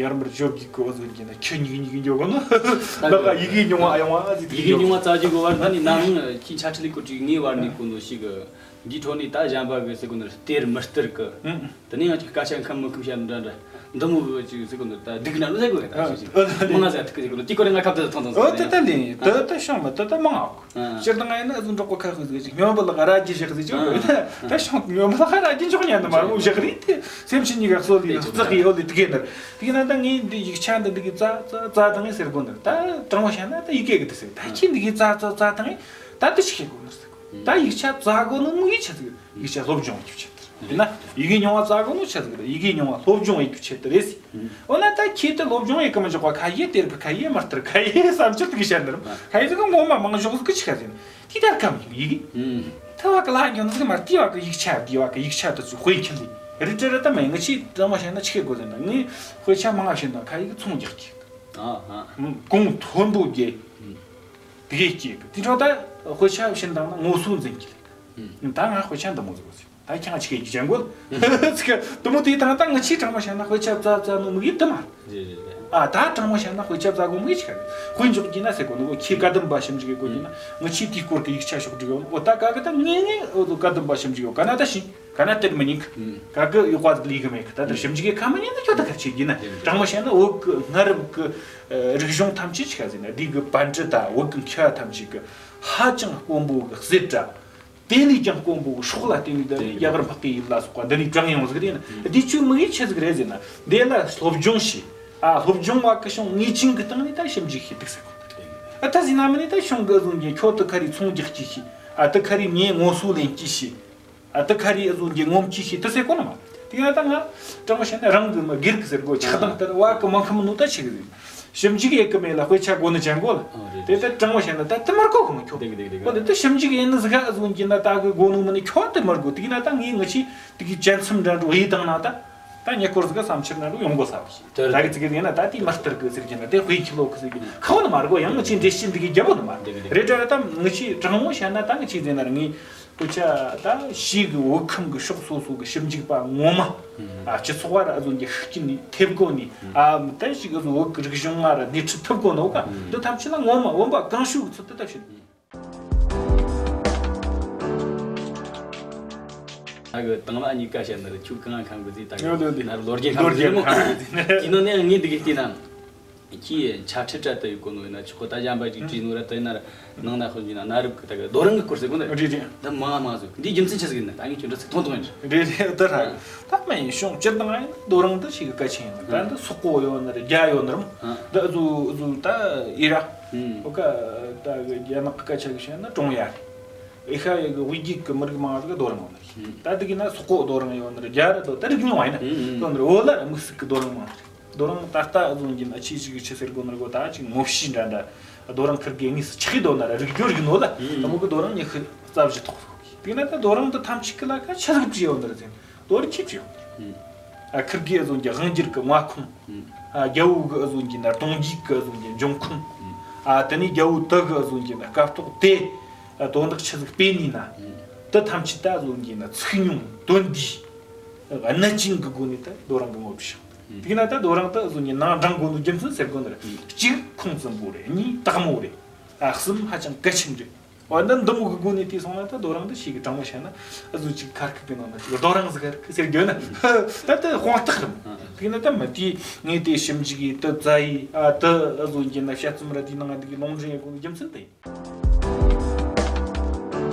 ཡར་མར་བཅོ་བརྒྱད་གི་བོད་ཟོན་གྱི་ན་ཁྱི་གཉིས་གཉིས་གི་འགྱོ་གོ་ནོ། ད་ག་ཡི་གེ་རྙིང་བ་ཨ་ཡོང་བ་ཟིག་ཡི་གེ་རྙིང་བ་རྩ་རྒྱུ་གི་བར་ད་ནི་ནང་ཁྱི་ཆ་ཁྲི་ལི་ཀོ་ཅིག་ངའི་བར་ནས་གོ་ནོ་ཞིག་གི། འདིའི་ཁྲོད་ནས་ད་གཞན་པ་གི་ཟེར་གོ་ནི་སྟེར་མི་སྟེར་གི། ཨང་། དེ་ནས་ཡང་ཅིག་སྐད་ཆ་ཁམས་མི་ཁམས་བཤད་འདྲ་འདྲ། འདི་མོ་གི་ཅིག་ཟེར་གོ་ནོ་ད་སྡུག་ན་ལོ་ཟེར་གོ་རེད་ད། ཨ། ཅིག་ཅིག་ཨ། མང་ང་ཟེར་ཐུག་གི་ཟེར་གོ་ནོ་དེ་ཀོ་རེ་ང་ཁ་བརྡ་ཐོང་ཐོང་ཨོ། ཟེར་དེ་ད་ལེ། དེ་ད་ཤོང་མ་དེ་ད་མང་ང་གོ། ཨ། སྤྱིར་བཏང་ཨེ་ན་ཨ་ཟུ་འབྲོག་པ་ཁ་ཤས་ཟིག་ཅིག་སྨྱོན་པ་ལ་ར་རྒྱུ་ཞག་ཟིག་ཅིག་ཨ། ད་ཤོང་སྨྱོན་པ་ལ་ཁ་ར་རྒྱུ་འཇོག་ཉན་ནི་མ་རུ་ཞག་རེད་དེ། སེམས་ཤིན་གཉིས་ཀ་གསོ་ལི་ནི་བརྩེགས་གི་ཨོ་ལི་དེ་གེ་ནར། དེ་གི་ན་ད་ངས་འདི་ཡིག་ཆ་འདི་འདི་གི་ཙ་ཙ་ཙ་དང་ངས་ཟེར་གོ་ནར། ད་དྲང་མོ་བཤད་ན་ད་ཡི་གེ་གི་དེ་ཟེར། ད་ཁྱེད་འདི་གི་ཙ་ཙ་ཙ་དང་ངས་ད་དེ་ཞིག་ཤེས་གོ་ནར་ཟེར་གོ། ད་ཡིག་ཆ་ཙ་གོ་ནོ་མི་ཡི་ཆ་ཟིག་ཡིག་ཆ་སློབ་སྦྱོང་ཡེད་རྒྱུའི་ཆེད་དུ། ཡིན་ན་ཡི་གེ་རྙིང་བ་ཙ་གོ་ནོ་ཆ་ཟིག་རེད། ཡི་གེ་རྙིང་བ་སློབ་སྦྱོང་ཡེད་རྒྱུའི་ཆེད་དུ་རེད་ཟེར། འོ་ན་ད་ཁྱེད་དེ་སློབ་སྦྱོང་ཡེད་གི་མི་འཇོག་པ་ཁ་ཡེ་སྟེར་གི་ཁ་ཡེ་མ་སྟེར་ཁ་ཡེ་བསམ་ཚུལ་དེ་གི་བཤད་ནི་རེད། ཁ་ཡེ་ཟིག་གི་ངོ་མ་མང་ཤོག་ཟིག་གི་ཆི་ཁ་ཟེར་ན་དེ་ལྟར་གམ་ཡིན་ཡི་གེ། ཐུ་བ་གི་ལ་འགྱོ་ནི་ཟིག་མ་དེ་བ་གི་ཡིག་ཆ་དེ་བ་གི་ཡིག་ཆ་དེ་ཚོ་དཔེ་ཁྱི་ལི་རི་ཏྲི་རི་ད་མ་ཡིན། ངི་ཆི་དྲང་མོ་བཤད་ན་ཆི་གི་དགོས་ཟེར་ན་ངི་དཔེ་ཆ་མང་ང་བཤད་ན་ཁ་ཡེ་གི་ཚོང་རྒྱག་གི། ཨ་ཧ། གོང་མཐོན་པོ་རྒྱས། དེ་གས་སྐྱེས་གི་དེ་འཕྲོ་ད་དཔེ་ཆ་བྱིན་བཏང་ན་ངོ་སོ་འཛིན་གྱི་ལེ། ད་ང་དཔེ་ཆ་འདི་མོ་ཟིག་ཟིག་ད་ཁྱང་ཆི་གི་ཅང་གོ་ཚིག་དུ་མོ་དེ་དང་ད་ང་ཆི་དྲང་མོ་བཤད་ན་དཔེ་ཆ་བཙལ་བཙལ་ནོ་མི་གི་དུ་མ། རེད་རེད་རེད། ཨ་ད་དྲང་མོ་བཤད་ན་དཔེ་ཆ་བཙལ་གོ་མི་གི་ཆི་ག་དཔེ་འཇོག་གི་ན་ཟེར་གོ་ནོ་གོ་ཁྱི་བཀའ་གདམས་པ་ཞིབ་འཇུག་གི་གོ་གི་ན་ང་ཆི་དེའི་སྐོར་གི་ཡིག་ཆ་ཤོག་འབྲི་གོ་ནོ་གོ་ད་ག་གི་ད་ངེས་ངེས་འོ་དོ་བཀའ་གདམས་པ་ཞིབ་འཇུག་གི་གོ་ག་ན་ད་ཤི། ག་ན་དེར་མི་ཉིག་ཨུམ། ག་གི་ཡོག་པ་ཟིག་ལས་གི་མེད་གི། ད་ལྟ་ཞིབ་འཇུག་གི་ཁ་མི་ཉན་ན་ཁྱོད་ད་གར་ཆེ་གི་ན། དེ་དྲང་མོ་བཤད་ན་བོད་གི་སྔ་རབས་གི་ཨ་རིག་གཞུང་ཐམས་ཅད་ཆི་ག་ཟེར་ན་འདི་གི་པཎ་ཌི་ཏ་བོད་གི་མཁས་པ་ཐམས་ཅད་གི་ཧ་ཅང་དཀོན་པོ་གི་གསེར་སྒྲ། དེ་ལས་ཀྱང་དཀོན་པོ་གི་སྲོག་ལ་བརྟེན་ནས་ད་དེ་རྒྱ་གར་འཕགས་པའི་ཡུལ་ལ་སོགས་པ་འདི་ནས་དྲངས་ཡོང་ཟིག་རེད་ན། ཨུམ། འདི་ཆོས་མི་ཡི་ཆི་ཟིག་རེད་ཟེར་ན་འདི་ལ་སློབ་སྦྱོང་བྱས། ཨ་སློབ་སྦྱོང་བ་གི་བྱུང་ངེས་ཅན་གི་སྟེང་ནས་ད་ཞིབ་འཇུག་བྱས་འདུག་ཟེར་གོ། ཨ་ད་ཟིན་ན་མིན་ནས་ད་བྱུང་གི་བཟུང་གི་ཁྱོད་དུ་ཁ་རི་ཚོང་རྒྱག་གི་ཤི། ཨ་དུ་ཁ་རི་ངའི་ངོ་སོ་ལེན་གི་ཤི། ཨ་ཏི་ཁ་རི་ཨ་ཟུ་འདི་ངོམ་ཅི་ཤི་ཏི་སེ་གོ་ནི་མ། དེ་ན་ད་ང་དྲང་མོ་བཤད་ན་རང་གི་མི་སྒེར་གི་ཟེར་གོ་ཆགས་སྡང་ལྟར་བ་གི་མ་ཁམ་ནོ་ད་ཆི་གི་ཟེར། ཞིབ་འཇུག་ཡེ་གི་མེད་ལ་དཔེ་ཆ་གོ་ནི་ཅན་གོ་ལ། ཨོ་རེད། དེ་ད་དྲང་མོ་བཤད་ན་ད་ཏི་མར་གོ་གི་མི་ཁྱོ། དེ་གི་དེ་གི་དེ་གི། ཨོ་དེ་ད་ཞིབ་འཇུག་ཡེ་ནི་ཟི་ག་ཨ་ཟུ་འགྱི་ན་ད་གི་གོ་ནོ་མི་ནི་ཁྱོ་ཏི་མར་གོ། དེ་གི་ན་ད་ངའི་ངི་ཆི་དེ་གི་ཅན་སུམ་འདྲ་འགྲོ་ཡེ་དང་ན་ད། ད་ཉེ་སྐོར་ཟི་ག་བསམ་འཆར་ན་རུ་ཡོང་གོ་ས་བ་ཞིག་དེ་རེད། ད་གི་ཙི་གི་ཡེ་ན་ད་དེ་མ་སྟར་གི་ཟེར་གྱི་ན་དེ་དཔེ་ཁྱི་ལོ་གི་ཟེར་གྱི་ཁ་བོ་ནི་མར་གོ། ཡང་ངི་ཆི་འདྲེ་ཤི་འདི་གི་རྒྱ་བོ་ནི་མ། དེ་གི་དེ་གི། རེད་ད་ད་ངི་ཆི་དྲང་མོ་བཤད་ན་ད་ངི་ཆི་ཟེར་ན་ར་ངི། དཔེ་ཆ་ད་ཞིག་གི་བོད་ཁམས་ཀྱི་ཕྱོགས་སོ་སོ་གི་ཞིབ་འཇུག་པ་ངོ་མ། ཨ་སྤྱི་ཚོགས་བར་ཨ་ཟོ་འགྱི་ཤུགས་ཀྱིས་ནི་ཐེབས་གོ་ནི། ཨ་ད་ཞིག་ཨ་ཟོ་བོད་ཀྱི་རིག་གཞུང་ང་ར་སྣེ་ཁྲིད་ཐུབ་གོ་ནོ་ག་འདི་ཐམས་ཅད་ལ་ངོ་མ་བོད་པ་གང་ཤུགས་ཚུལ་དུ་ལྟ་ཞིག་ཨ་གི་དང་མ་གཉིས་ཀ་བཤད་ན་ར་ཁྱོད་གང་ཁང་གི་ཟིག་ད་ཡོད་ཡོད་ཡོད། ན་ར་ལོ་རྒྱུས་ཁང་གི་ཟིག་རེད་མོ། ཁང་གི་ཟིག་ནི་རེད། དེ་ནོ་ནས་ངས་འདི་གི་བལྟས་ན། ཁྱིའི་ཆ་ཁྲི་སྤྲད་དུ་ཡོད་གོ་ནོ་ཡིན་ན་ཆོག་གོ། ད་གཞན་པ་ཅིག་བྲིས་ནོ་ར་དེ་ན་ར་ནང་ན་ཧོན་གྱི་ན་ན་རབས་ཀྱི་ད་གི་རྡོ་རིང་གི་སྐོར་ཟེར་གོ་ནི་རེད་རེད། འདི་མང་མང་ཟིག་འདི་རྒྱུ་མཚན་ཆི་ཟིག་ཡིན་ན་ད་ངས་ཁྱོད་འདྲི་ཚིག་ཐུང་ཐུང་ཡིན། རེད་རེད། ད་ར་ད་མ་ཡིན་ཤོང་སྤྱིར་བཏང་ཡིན་རྡོ་རིང་འདི་ཞིག་གི་གལ་ཆེན་ཡིན། ད་འདི་སོག་པོ་ཡོད་ནི་རེད། རྒྱ་ཡོད་ནི་རམ། ད་ཨ་ཟུ་ཨ་ཟུ་ད་ཨི་ར་ཨོ་ཀ་ད་གི་རྒྱ་ནག་གི་སྐད་ཆ་གི་བཤད་ན་ཀྲུང་ཡ་རེད། ཨི་ཤ་ཡ་གི་དབུས་རྒྱུད་གི་མི་རིགས་མང་ཟིག་གི་རྡོ་རིང་ཡོད་ནི་རེད། ད་འདི་གི་ན་སོག་པོ་རྡོ་རིང་ཡོད་ནི་རེད། རྒྱ་ར་རྡོ་ད་རིག་མྱོང་བ་ཡིན་ན་ཡོད་ནི་རེད། འོ་ལ་ར་དམིགས་བསལ་གི་རྡོ་རིང་མང་ནི་རེད། རྡོ་རིང་ད་ལྟ་ཨ་ཟུང་གི་ན་ཆི་ཞིག་ཆི་ཟེར་གོ་ནི་རེད་གོ། ད་ཅིག་ངོ་བཤུས་འདྲ་འདྲ་རྡོ་རིང་ཁིར་གི་དངོས་སུ་ཆགས་ཡོད་ན་ར་རིག་རྒྱུ་རིག་ནོ་ལ་ཨ་མོ་གི་རྡོ་རིང་ཉི་ཤུ་རྩ་བཞི་ཐོག་ཟིག་དེ་ན་ད་རྡོ་རིང་དུ་ཐམས་ཅད་གི་ལ་ཀ་ཆ་ཟིག་བྲིས་ཡོད་ནི་རེད་ཟེར། རྡོ་རིང་ཆི་བྲིས་ཡོད་ནི་རེད། ཨ་ཁིར་གི་ཨ་ཟུང་གི་དབང་སྒྱུར་གི་མངའ་ཁོངས། ཨ་རྒྱལ་པོ་གི་ཨ་ཟུང་གི་ན་གདུང་རྒྱུད་གི་ཨ་ཟུང་གི་འབྱུང་ཁུངས། ཨ་དེ་ནས་རྒྱལ་པོ་དུ་གི་ཨ་ཟུང་གི་ན་སྐབས་ཐོག་དེ་དོན་དག་ཆི་ཟིག་སྤེལ་ནི་ན། དུ་ཐམས་ཅད་ད་ཨ་ཟུང་གི་ན་ཚིག་ཉུང་དོན་འདུས། གནད་ཅན་གི་སྒོ་ནས་ད་རྡོ་རིང་གི་ངོ་བྲིས། དེ་ན་ད་རྡོ་རིང་ད་ཨ་ཟུང་གི་ནང་དྲངས་དགོས་ནོ་རྒྱུ་མཚན་ཟེར་དགོས་ནི་རེད། གཅིག་ཁུངས་བཙུན་པོ་རེད། གཉིས་དག་མོ་རེད། ཨ་གསུམ་ཧ་ཅང་གལ་ཆེན་རེད། འོ་ན་འདི་མོ་གི་སྒོ་ནས་བལྟས་སོང་ན་ད་རྡོ་རིང་འདི་ཞིག་གི་དྲང་མོ་བཤད་ན་ཨ་ཟུ་ཅིག་ཁར་ཁུག་གི་ནང་ན་ཅིག་རྡོ་རིང་ཟིག་ཁར་ཁུག་ཟེར་རྒྱུ་ན་ད་ད་དཔང་རྟགས་རེད། དེ་ན་ད་མི་དེ་ངས་དེ་ཞིབ་འཇུག་གི་དུ་བཙལ་ཡི་ཨ་དུ་ཨ་ཟུ་འགྱི་ན་དཔྱད་རྩོམ་ར་དེའི་ནང་ང་འདི་གི་ལུང་འདྲེན་ཡེ་གོ་རྒྱུ་མཚན་དེ་ཡིན།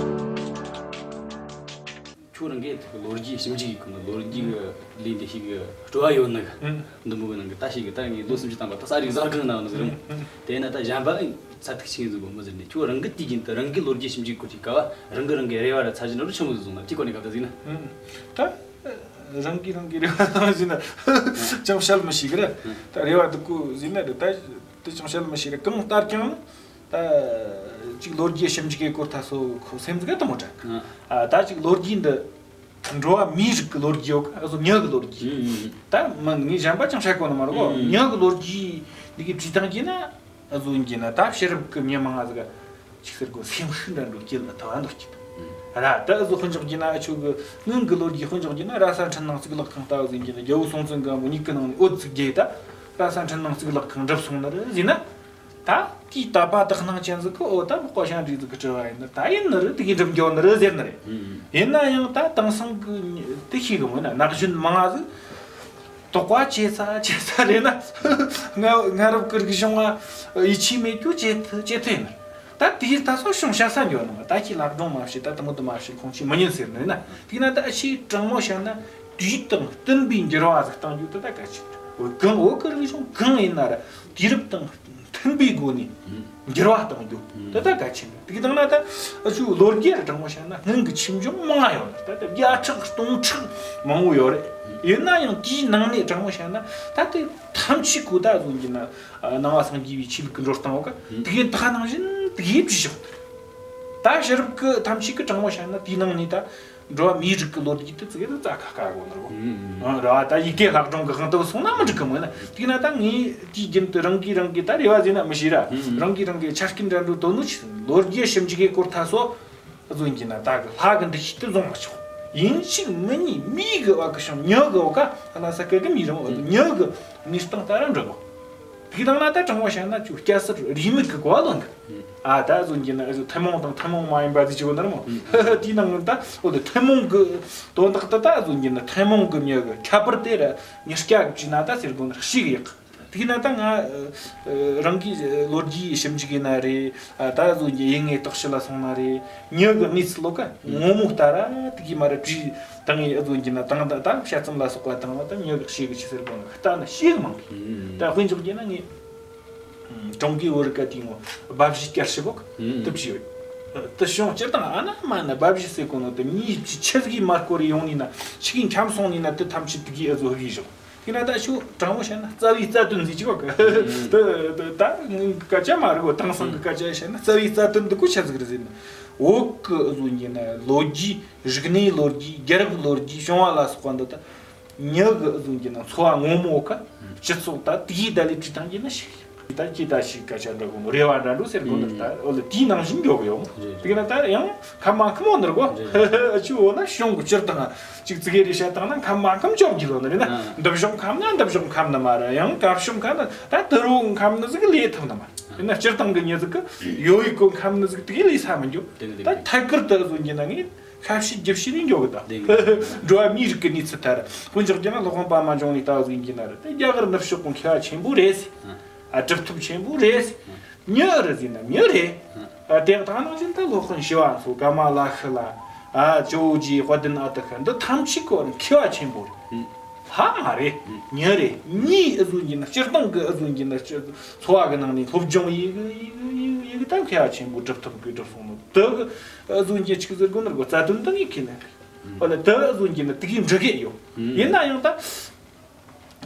ཁྱོད་རང་གིས་ལོ་རྒྱུས་ཞིབ་འཇུག་གི་ཁུངས་ལོ་རྒྱུས་ལས་འདི་ཞིག་སྤྲོ་བ་ཡོད་ནི་འདི་མོ་གི་ནང་གི་ད་ཞིག་གི་ད་ངས་ལོ་སུམ་ཅུ་ཐམ་པ་ད་ས་རིག་གཟའ་གང་ན་ནི་ཟེར། དེ་ན་ད་གཞན་པ་ཚ་ཐིག་ཆིང་ཟིག་གོ་མི་ཟེར་ནས་ཁྱོད་རང་གི་དུས་རྒྱུན་དུ་རང་གི་ལོ་རྒྱུས་ཞིབ་འཇུག་གོ་ཅིག་ག་བ་རང་གི་རང་གི་རེ་བ་ར་ཚ་ཞིང་རུ་ཆེན་མོ་ཟིག་བཟུང་ན་དེ་ཁོ་ནས་ག་ད་ཟིག་ན། ད་རང་གི་རང་གི་རེ་བ་ཟིན་ན་ཅང་བཤད་མི་ཤེས་གི་ར། ད་རེ་བ་འདི་གོ་ཟིན་ན་རེ་ད་དེ་ཅང་བཤད་མི་ཤེས་ར། གང་ལྟར་ཀྱང་ད་ཅིག་ལོ་རྒྱུས་ཞིབ་འཇུག་གི་སྐོར་ད་སོ་ཁོ་སེམས་ཟིག་ག་དུ་མོ་དྲན། ཨ་ད་ཅིག་ལོ་རྒྱུས་འདི་འགྲོ་བ་མིའི་རིགས་ཀྱི་ལོ་རྒྱུས་ཡོད་ག་ཨ་སོ་མྱི་གི་ལོ་རྒྱུས། ད་མི་ངས་གཞན་པ་ཅང་བཤད་གོ་ནི་མ་རེད་གོ། མྱི་གི་ལོ་རྒྱུས་འདི་གི་བྲིས་སྟངས་ཀྱིས་ན་ཨ་སོ་ཡིན་གྱི་ན་ད་ཕྱི་རབས་ཀྱི་མྱི་མང་ང་ཟིག་ག་ཅིག་ཟེར་གོ་སེམས་ཤུགས་འདྲ་འགྲོ་སྐྱེད་ལ་ཐ་བ་འདོགས་ཀྱི་འདུག་ར། ད་ཨ་སོ་ཧོན་འཇོག་གྱི་ན་ཨ་ཆོ་གི་སྔོན་གི་ལོ་རྒྱུས་ཧོན་འཇོག་གྱི་ན་ར་ས་འཕྲིན་ནང་གཙུག་ལག་ཁང་ལྟ་བུ་ཟིན་གྱི་ན་རྒྱལ་པོ་སྲོང་བཙན་སྒམ་པོ་མྱིག་གི་ནང་ནས་འོད་ཟིག་རྒྱས་ད་ར་ས་འཕྲིན་ནང་གཙུག་ལག་ཁང་འགྲུབ་སོང་ནི་རེད་ཟིན་ན། ད་དེའི་དད་པ་དག་སྣང་ཅན་ཟིག་གི་འོ་ད་མག་པ་ཞང་འདྲིས་ཟིག་གི་དྲི་བ་ཡིན་ན་ད་ཡིན་ནི་རེད། དེ་གི་འགྲུབ་འགྱོ་ནི་རེད་ཟེར་ནི་རེད། ཡིན་ན་ཡང་ད་དེང་སང་གི་དེ་ཤེས་གི་མོ་ན་ན་གཞོན་མང་ང་ཟིག་ དོགས་པ་བྱེད་ས་བྱེད་ས་རེད་ན། སྔ་སྔ་རབས་ཀྱི་རིག་གཞུང་ང་ཡིད་ཆེས་མེད་རྒྱུ་ཇེ་ཐུ་ཇེ་ཐུ་ཡིན། ད་དེ་ད་སོ་བྱུང་བྱ་ས་འགྱོ་ནི་མ། ད་ཁྱེད་ལྷ་སྒྲུང་མ་བྱེད། ད་དེ་མོ་དུ་མ་བྱེད། ཁོང་ཆོས་མི་ཉན་ཟེར་ནི་ཡིན་ན། དེ་ན་ད་ཨ་ཆེ་དྲང་མོ་བཤད་ན། དུས་དང་བསྟུན་པའི་འགྱུར་བ་ཟིག་གཏང་རྒྱུ་དེ་ད་གལ་ཆེན་པོ་རེད། གང་བོད་ཀྱི་རིག་གཞུང་གང་ཡིན་ན་ར། དུས་རབས་དང་མཐུན་པའི་སྒོ་ནས་འགྱུར་བ་གཏང་རྒྱུ་དེ་ད་གལ་ཆེན་པོ་རེད། དེ་གི་སྟེང་ན་ད་ཨ་ཆུ་ལོ་རྒྱུས་ར་དྲང་མོ་བཤད་ན། སྔོན་གྱི་ཆོས་འབྱུང་མང་ང་ཡོད་རེད། ད་ད་བརྒྱ་ཕྲག་སྟོང་ཕྲག་མང་བོ་ཡོད་རེད། ཡིན་ན་ཡང་དེའི་ནང་ནས་དྲང་མོ་བཤད་ན། ད་དེ་ཐམས་ཅད་ཀོ་ད་བཟོ་རྒྱུ་ན། ཨ། ནང་པ་སངས་རྒྱས་པའི་ཆོས་ལུགས་ཀྱི་འགྲོ་སྟངས་བོ་ཀ། ཨུ། དེ་གའི་ད་ནང་བཞིན་དེ་གའི་བྲིས་བཞག་ད་ཕྱི་རབས་ཀྱི་ཐམས་ཅད་ཀྱིས་དྲང་མོ་བཤད་ན། དེའི་ནང་ནས་ད་འགྲོ་བ་མིའི་རིགས་ཀྱི་ལོ་རྒྱུས་དེ་ཙི་གེ་དེ་རྩ་ཁ་ཁ་གོ་ནོ་རེད་བོ། ཨུ། ཨ། ར་བ། ད་ཡི་གེ་ལྷ་སྒྲུང་གི་དབང་དུ་སོང་ན་མི་འགྲིག་གི་མོ་ན། དེ་ན་ད་ངས་དུས་རྒྱུན་དུ་རང་གིས་རང་གི་ད་རེ་བ་ཟེར་ན་མི་ཤེས་ར། ཨུ། རང་གིས་རང་གི་ཆ་རྐྱེན་འདྲ་འགྲོ་དོ་ནུ་ཆི། ལོ་རྒྱུས་ཞིབ་འཇུག་གི་སྐོར་ཐ་སོ། བཟོ་རྒྱུ་ན་ད་གི་ལྷ་གི་འདུ་ཤེས་དེ་བཟུང་མ་ཆོག་ཡིན་གཅིག་མིན་གཉིས་མིའི་གི་བ་གི་བྱུང་། མྱི་གི་བ་ཀ། ལྷ་ས་ཀ་གི་མིའི་རང་བ། མྱི་གི་གནས་སྟངས་ལྟར་འགྲོ་དགོས། དེའི་སྟེང་ན་ད་དྲང་མོ་བཤད་ན་ཁྱོད་སྐྱ་སེར་རིས་མེད་ཀྱི་གོ་བ་ལོན་གི། ཨ། ད་བཟོ་རྒྱུ་ན་ཐུན་མོང་དང་ཐུན་མོང་མ་ཡིན་པ་ཟིག་ཅིག་ཡོད་ནི་རེད་མོ། དེའི་ནང་ད་འོ་དེ་ཐུན་མོང་གི་དོན་དག་དེ། ད་བཟོ་རྒྱུ་ན་ཐུན་མོང་གི་མྱི་གི་ཁྱད་པར་དེ་ར་མྱི་སྐྱ་གི་བྲིས་ན་ད་ཟེར་དགོས་ནི་ཞེ་གི་ཡག་དེ་ན་ད་ང་། ཨ། རང་གིས་ལོ་རྒྱུས་ཞིབ་འཇུག་ཡིན་ན་རེད། ཨ། ད་བཟོ་རྒྱུ་ཡིན་ངེས་རྟོགས་ཞིབ་ལ་སོང་ན་རེད། མྱི་གི་གནས་ཚུལ་ལོ་ཀ་ངོ་མ་ལྟར་དེ་གི་མ་ར་བྲིས་བཏང་ངེ་བཟོ་རྒྱུ་ན། དང་ད་ད་དཔྱད་རྩོམ་ལ་སོགས་པ་དང་ད་མྱི་གི་ཞེ་གི་ཆི་ཟེར་དགོས་ནི། ལྟ་ན་ཞེ་གི་མང་གི། ད་དཔེ་འཇོག་རྒྱུ་ན་ངས་ཀྲུང་གོའི་བོད་རིག་པ་དེ་ངོ་སྦ་བཞེད་བསྐྱར་ཞིབ་བོ་ཀ་དེ་བྲིས་ཡོད། དེ་བྱུང་སྤྱིར་བཏང་ཨ་ན་མ་ན་སྦ་བཞེད་ཟེར་གོ་ནོ་དེ་མྱིས་ཆི་ཟིག་གིས་མ་བསྐོར་ཡོང་ནི་ན། ཆི་གིས་འཁྱམས་སོང་ནི་ན། དེ་ཐམས་ཅད་དེ་གིས་ཨ་བཟོ་གི་བཞག་དེ་ན་ད་ཤོ་དྲང་མོ་བཤད་ན་རྩ་བའི་རྩ་དོན་ཟིག་ཅིག་བ་གི། ཨུ། དེ་དེ་ད་ངའི་སྐད་ཆ་མ་རེད་གོ། དེང་སང་གི་སྐད་ཆ་བཤད་ན་རྩ་བའི་རྩ་དོན་འདི་ཀོ་ཆི་ཟིག་རེད་ཟེར་ན། བོད་གི་ཨ་བཟོ་རྒྱུ་ན་ལོ་རྒྱུས། རིག་གནས་ལོ་རྒྱུས། རྒྱལ་རབས་ལོ་རྒྱུས། བྱུང་བ་ལ་སོགས་པ་འདི་ད་མྱི་གི་ཨ་བཟོ་རྒྱུ་ན་འཚོ་བ་ངོ་མ་བོ་ཀ། སྤྱི་ཚོགས་ད་དེའི་ད་ལས་བྲིས་བཏང་རྒྱུ་ན་ཞིག་ད་ཁྱེད་ད་ཞིག་སྐད་ཆ་འདྲ་གོ་ནོ་རེ་བ་འདྲ་འགྲོ་ཟེར་གོ་ནོ། ད་འོ་ལེ་དེའི་ནང་བཞིན་འགྱོ་གི་ཡོད་མོ། རེད། དེ་གི་ན་ད་ཡང་ཁ་མ་ཁ་མོ་ནར་གོ། རེད། ཨ་ཆུ་འོ་ན་གཞུང་གི་སྤྱིར་བཏང་ཅིག་ཙི་གེ་རེ་བཤད་བཏང་ན་ཁ་མ་ཁམ་ཅོག་གི་ལོ་ནི་རེད་ན། ཨ། འདི་གཞུང་ཁམ་ན་འདི་གཞུང་ཁམ་ནི་མ་རེད། ཡང་ག་གཞུང་ཁམ་ན་ད་དུ་རུ་ཁམ་ནི་ཟིག་ལས་ཐུབ་ནི་མ་རེད་ན། སྤྱིར་བཏང་གི་མྱི་ཟིག་གི་ཡོད་ཡིག་གོ་ཁམ་ནི་ཟིག་དེ་གི་ལས་ས་མི་འགྱོ། དེ་ནི་ད་དེ་ཐད་ཀར་དུ་བཟོ་རྒྱུ་ན་ངས་ཁ་བཤད་རྒྱུ་བཤད་ནས་འགྱོ་གི། ད་དེ་འགྲོ་བ་མིའི་རིགས་ཀྱི་གནས་ཚུལ་ཐར་དཔེ་འཇོག་རྒྱུ་ན་སློབ་དཔོན་པདྨ་འབྱུང་གནས་ལྟ་བུ་ཟིག་ཡིན་རྒྱུ་ན་རེད། ད་རྒྱ་གར་ནུབ་ཕྱོགས་གི་མཁས་པ་ཆེན་པོ་རེད། ཨ། ཨ། གྲུབ་ཐོབ་ཆེན་པོ་རེད། མྱི་རེད་ཟེར་ན་མྱི་རེད། ཨ། དེ་ད་ནང་བཞིན་ད་སློབ་དཔོན་ཞི་བ་འཚོ། ཀ་མ་ལ་ཤཱི་ལ། ཨ། ཇོ་བོ་རྗེ། དཔལ་ལྡན་ཨ་ཏི་ཤ། འདི་ཐམས་ཅད་ཀོ་མཁས་པ་ཆེན་པོ་རེད། ལྷ་མ་རེད། མྱི་རེད། མྱིའི་ཨ་བཟོ་རྒྱུ་ན། སྤྱིར་བཏང་གི་ཨ་བཟོ་རྒྱུ་ན། སྤྱི་འཚོ་བ་གི་ནང་ནས་སློབ་སྦྱོང་ཡེ་གི་ཡེ་གི་ཡེ་གི་ཡེ་གི་ད་མཁས་པ་ཆེན་པོ་གྲུབ་ཐོབ་གི་གྲུབ་སོང་ནོ་དེ་གི་ཨ་བཟོ་རྒྱུ་ཆི་ཟེར་དགོས་ནོ་རེད་གོ། རྩ་དོན་དེ་ངས་ཁས་ལེན་གི། འོ་ལེ་དེ་ཨ་བཟོ་རྒྱུ་ན་དེ་གི་འགྲིག་གི་ཡོད། ཡིན་ན་ཡང་ད།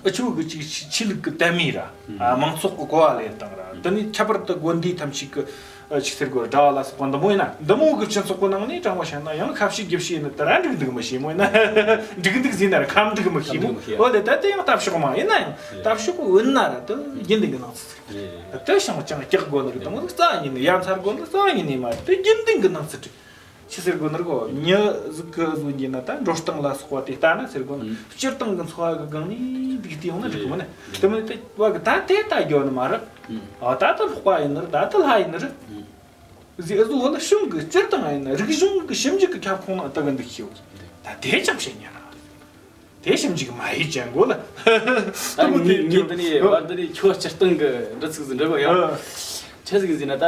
ཨ་ཆོ་གི་ཅིག་ཆོས་ལུགས་ཀྱི་དད་མོས་ར། ཨ། མང་ཚོགས་ཀྱི་གོ་བ་ལེན་སྟངས་ར། དེ་ནས་ཁྱད་པར་དུ་དགོན་སྡེ་ཐམས་ཅད་ཀྱི། ཨ། ཆི་ཟེར་དགོས། གྲྭ་བ་ལ་སོགས་པ་འདི་མོ་ཡིན་ན། འདི་མོ་གི་སྤྱི་ཚོགས་ཀྱི་ནང་ནས་དྲང་མོ་བཤད་ན་ཡང་ཁ་བཤད་རྒྱུ་བཤད་ནི་དེ་ར་འགྲིག་འདུག་མི་ཤེས་མོ་ཡིན་ན། འགྲིག་འདུག་ཟེར་ན་ར་ཁམ་འདུག་མི་ཤེས་མོ། འོ་ལེ་ད་དེ་ཡང་ལྟ་ཕྱོགས་མ་ཡིན་ན་ཡང་ལྟ་ཕྱོགས་ཀྱི་འོན་ན་ར་དེ་རྒྱུན་ལྡན་གྱི་སྣང་ཚུལ་ཟིག་དེ་ཤང་ཅང་སྐྲག་དགོས་ནི་གི་དེ་མོ་ཟིག་རྩ་ཉིད་ནས། ཡ་མཚར་དགོས་ནི་རྩ་ཉིད་ནས་མ་རེད། དེ་རྒྱུན་ལྡན་གྱི་སྣང་ཚུལ་རེད། ཆི་ཟེར་དགོས་ནི་རེད་གོ། མྱི་ཟིག་གི་བཟོ་རྒྱུ་ན་ད་འགྲོ་སྟངས་ལ་སོགས་པ་དེ་ལྟ་ན་ཟེར་དགོས་ནི། ཨང་། སྤྱིར་བཏང་གི་འཚོ་བ་གི་སྒང་ནས་འདུག་སྟེ་ཡོང་ན་འགྲིག་གི་མིན་ནི། དེ་མིན་དེ་བ་གི་ད་དེ་ལྟ་རྒྱུ་ནི་མ་རེད། ཨང་། ཨ། ད་ད་ལྷག་པ་ཡིན་ནི་རེད། ད་ད་ལྷ་ཡིན་ནི་རེད། ཨང་། ཟེར་བཟོ་བ་ལ་གཞུང་གི་སྤྱིར་བཏང་ཡིན་ན་རིག་གཞུང་གི་ཞིབ་འཇུག་གི་ཁྱབ་ཁོངས་ནང་ལྟ་གི་འདུག་ཤེས། ད་དེ་ཅང་བཤད་ཉན་ར། དེ་ཞིབ་འཇུག་མ་ཡེད་ཅན་གོ་ལ། ད་ངས་ངས་འདི་ནས་བར་འདི་ནས་ཁྱོད་སྤྱིར་བཏང་གི་འདྲི་ཚིག་ཟིག་འདྲི་གོ་ཡང་། ཨ། ཆི་ཟིག་ཟེར་ན་ད་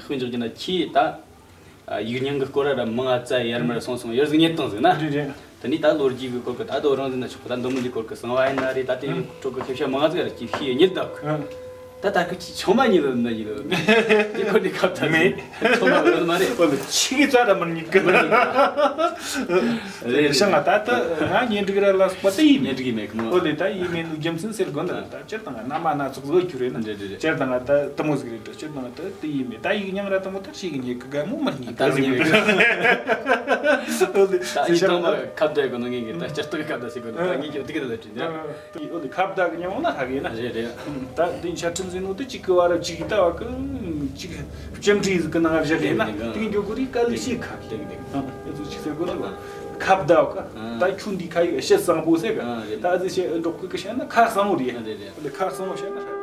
དཔེ་འཇོག་རྒྱུ་ན་ཁྱེད་ད། ཨ། ཡིག་རྙིང་གི་སྐོར་ར་མང་ང་ཙ་ཡར་མར་སོང་སོང་ཡར་ཟིག་རྙེད་བཏང་ཟིག་ན། རེད་རེད། དེ་ནས་ད་ལོ་རྒྱུས་གི་སྐོར་གི་ད་དོ་རང་ཟིག་ན་ཆོག་གི། ད་འདི་མོ་འདི་སྐོར་གི་གསང་བ་ཡིན་ན་རེད། ད་དེ་ཨ་ཁྲོད་གི་ཤེས་བྱ་མང་ང་ཟིག་ར་ཅིག་ཤེས་རྙེད་ད་གི། ཨ། ད་ད་གི་ཅི་ཆུང་མ་ཉིད་ལ་ན་ཉིད་ལ་དེ་སྐོར་ནས་ཁ་བརྡ་མེད། ཆུང་མ་ལ་མ་རེད། ཨོ་ལེ་ཆི་གི་ཙ་ར་མར་ཉིད་གི། མར་ཉིད་གི། རེད་རེད། ཤང་ང་ད་ད་ང་གཉེན་སྒྲིག་ར་ལ་སོགས་པ་དེ་ཡིན་མེད། གཉེན་སྒྲིག་མེད་གི་མོ། ཨོ་ལེ་ད་ཡིན་མེད་ནི་རྒྱུ་མཚན་ཟེར་དགོས་ན་ད་སྤྱིར་བཏང་རྣམ་པ་སྣ་ཚོགས་ཟིག་གྱུར་རེད་ན། རེད་རེད་རེད། སྤྱིར་བཏང་ད་དེ་མོ་ཟིག་རེད། སྤྱིར་བཏང་ད་དེ་ཡིན་མེད། ད་ཡིག་རྙིང་ར་དེ་མོ་ད་ཞིག་གི་ཉེ་གི་ག་མོ་མར་ཉིད་གི་ད་ཟིག་ཉེ་གི། ཨོ་ལེ་ད་ཡིག་དང་མ་ཁ་བརྡ་གི་ནང་ངེས་གི་ད་སྤྱིར་བཏང་གི་ཁ་བརྡ་ཟེར་དགོས་ན་ད་ངེས་ཀྱི་འདུག་གི་ད་ལ་དྲིན་ད། དེ་ཨོ་དེ་ཁ་བརྡ་གི་ཉམས་མྱོང་ན་ཧ་གི་ན། རེད་རེད། ད་འདི་འཆད་ཁྲིད་ཟེར་ནོ་དེ་གཅིག་གི་བར་གཅིག་ད་བ་གི་གཅིག་སྤྱི་འགྲོས་ཟིག་གི་ནང་བཞག་ཡིན་ན། རེད་རེད། དེ་འགྱོ་གི་རེད། ག་ལེ་ཤེས་ཁ་གི། རེད་རེད། ཨ་ཨེ་ཚོ་ཅིག་ཟེར་དགོས་ན་ཁ་བརྡ་བ་གི། ཨ་ད་ཁྱོད་འདི་ཁ་ཡིག་བཤད་བཟང་པོ་ཟེར་གི། ཨ་རེད། ད་ཨ་ཟི་བཤད་འབྲོག་གི་གི་བཤད་ན་ཁ་བཟང་བོ་རེད། རེད་རེད། ཨོ་དེ་ཁ་བཟང་བོ་བཤད་ན་ཧ་གི།